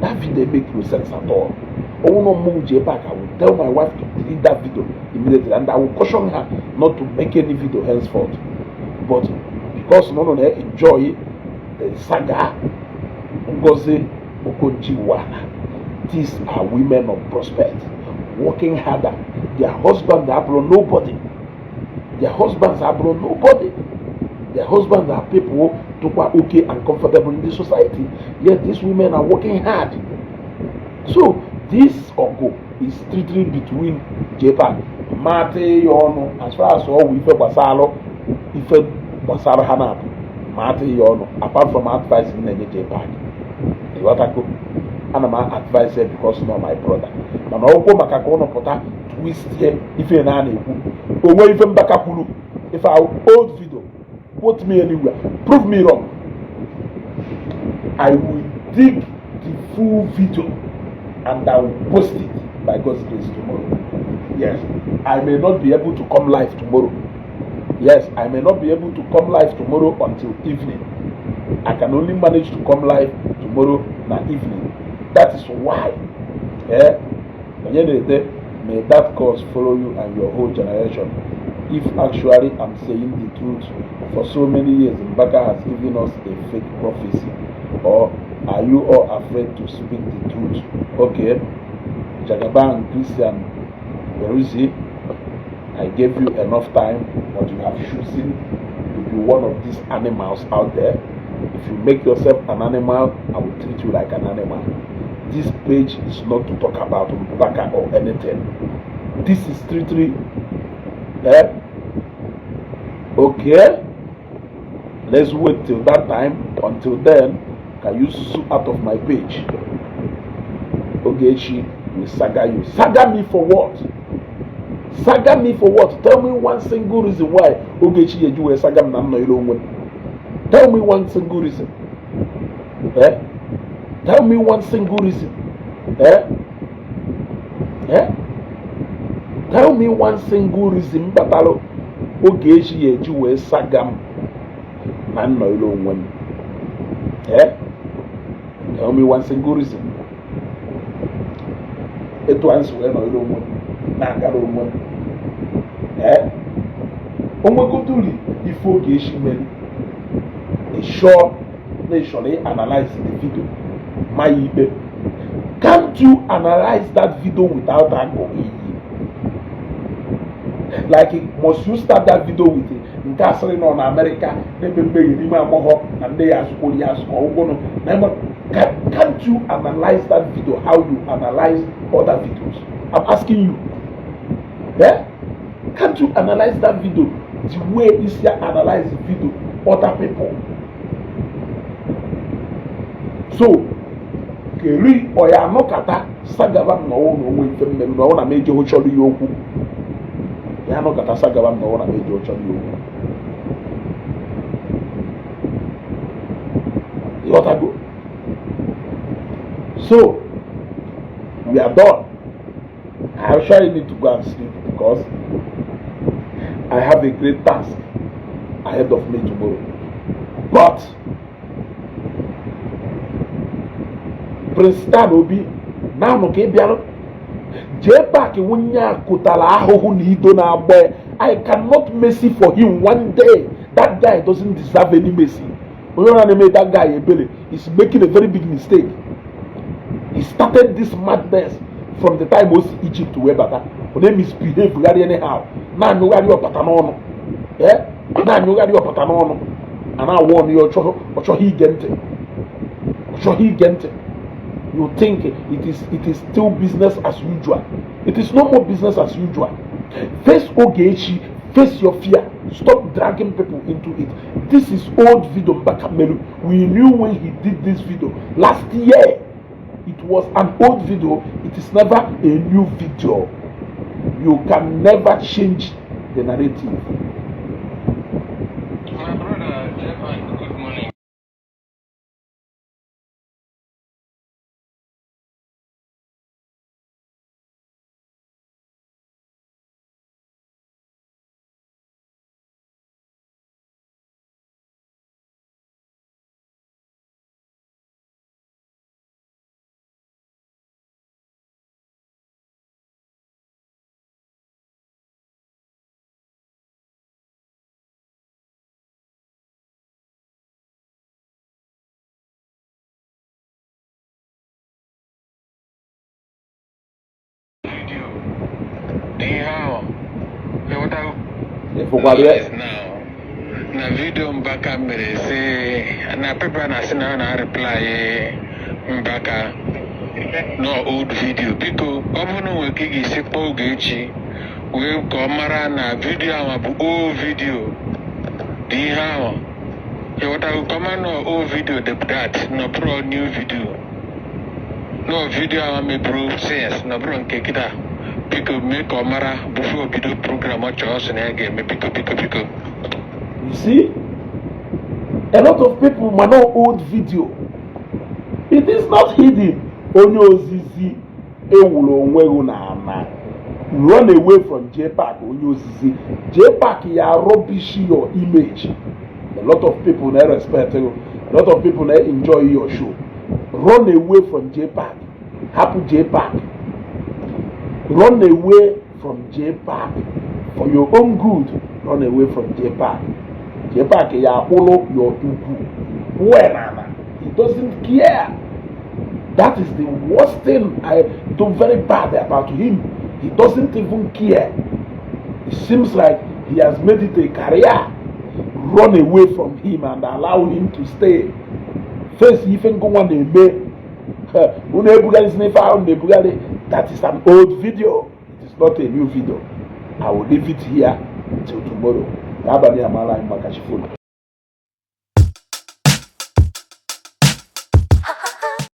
That video make no sense at all. Oh no, move JPAC, I will tell my wife to delete that video immediately, and I will caution her not to make any video henceforth. But because no enjoy the saga, Ngozi Okonjo-Iweala, these are women of prospect, working harder. Their husbands are nobody. Their husbands are nobody. Their husbands are people who are okay and comfortable in the society. Yet these women are working hard. So this ọgụ is strictly between JPAC mata ya ọnụ. As far as ọwụ ife gbasara, ife gbasara ha na-abụ mata ya ọnụ, apart from advice m na-enye JPAC. Ịghọtago? Ana m advice ya because no my brother, mana ọgwụkwọ maka ka ụnụ pụta twistie ife na a na-ekwu onwe ife Mbaka kwuru. Ife ahụ old video, quote me anywhere, prove me wrong. I will dig the full video and I will post it by God's grace tomorrow. Yes, I may not be able to come live tomorrow. Yes, I may not be able to come live tomorrow until evening. I can only manage to come live tomorrow na evening. That is why, eh, onye na-ede, may that curse follow you and your whole generation. If actually I'm saying the truth, for so many years Mbaka has given us a fake prophecy. Or are you all afraid to speak the truth? Okay, Jagaban Christian Beruzi. I gave you enough time, but you have chosen to be one of these animals out there. If you make yourself an animal, I will treat you like an animal. This page is not to talk about Mbaka or anything. This is strictly, eh? Okay, let's wait till that time. Until then, can you sue out of my page? Ogechi will saga you. Saga me for what? Saga me for what? Tell me one single reason why Ogechi yeji wee saga m na m nọ ire onwe m. Tell me one single reason. Eh? Tell me one single reason. Eh? Eh? Tell me one single reason kpatalụ Ogechi ya eji wee saga m na m nọ ire onwe m. Eh? Tell me one single reason. Etu a nsi wee nọ ire onwe m na-agara onwe m. Eh? Onwegoduli ife Ogechi mere ịchọọ na ịchọrọ analyze the video ma ya ikpe. Can't you analyze that video without agụ iyi? Like, must you start that video with nke asịrị nọ na Amerịka na-eme mmehie n'ime agbọghọ na ndị ya asụkwuru ya asụkọ ụgwọnụ na eme? Can't you analyze that video how you analyze other videos? I'm asking you. Eh? Can't you analyze that video the way isi analyze video other people? So keri ọya anọkata sagaba m n'ọwụ na onwe ife mmerụ na ọwụ na m eje chọrọ ya okwu ya anọkata sagaba m n'ọwụ na m eje chọrọ ya okwu. Ịghọtago? So we are done. I actually need to go and sleep because I have a great task ahead of me tomorrow. But Prince Stan Obi naanụ ka ị bịara jee paaki nwunye a kụtara ahụhụ na ido na-agba. I cannot mercy for him one day. That guy doesn't deserve any mercy. Onye ọra na-eme that guy ebere is making a very big mistake. He started this madness from the time o si Egypt wee bata. Ọ na-misbehave gharị anyhow, na-anyụgharị ọpata n'ọnụ, na-anyụgharị ọpata n'ọnụ, a na-awụ ọnụ ya ọ chọghị ige ntị, ọ chọghị ige ntị. You think it is still business as usual. It is no more business as usual. Face Ogechi, face your fear. Stop dragging people into it. This is old video Mbaka melu. We knew when he did this video last year. It was an old video. It is never a new video. You can never change the narrative. My brother, Jeff, good morning. Ịfụkwara ya? Na video Mbaka mere sị na paper na asị na ọ na-reply Mbaka no old video. Biko, ọ bụrụ na nwere ka ị ga-esi kpọọ Ogechi wee ka ọ mara na video ahụ bụ old video dị ihe ahụ, ịghọtago? Ka ọ mara na old video dị that na ọ bụrụ new video, no video ahụ meburu since na ọ bụrụ nke kịta. Biko, mee ka ọ mara before o bido program ọ chọrọ sị na ya ga-eme. Biko, biko, biko. You see, a lot of people ma know old video. It is not hidden. Onye ozizi ewuru onwe gị na ana. Run away from JPAC, onye ozizi. JPAC ya rubbish your image. A lot of people na respect you. A lot of people na enjoy your show. Run away from JPAC. Hapụ JPAC. Run away from JPAC. For your own good, run away from JPAC. JPAC ya akpụrụ your ugwu. Well, he doesn't care. That is the worst thing I do very bad about him. He doesn't even care. It seems like he has made it a career. Run away from him and allow him to stay. Face ife ngụnwa na-eme. Unu ebugharịzi n'ife ahụ na-ebugharị. That is an old video. It is not a new video. I will leave it here till tomorrow. Ka abalị amara anyị maka chi fonu.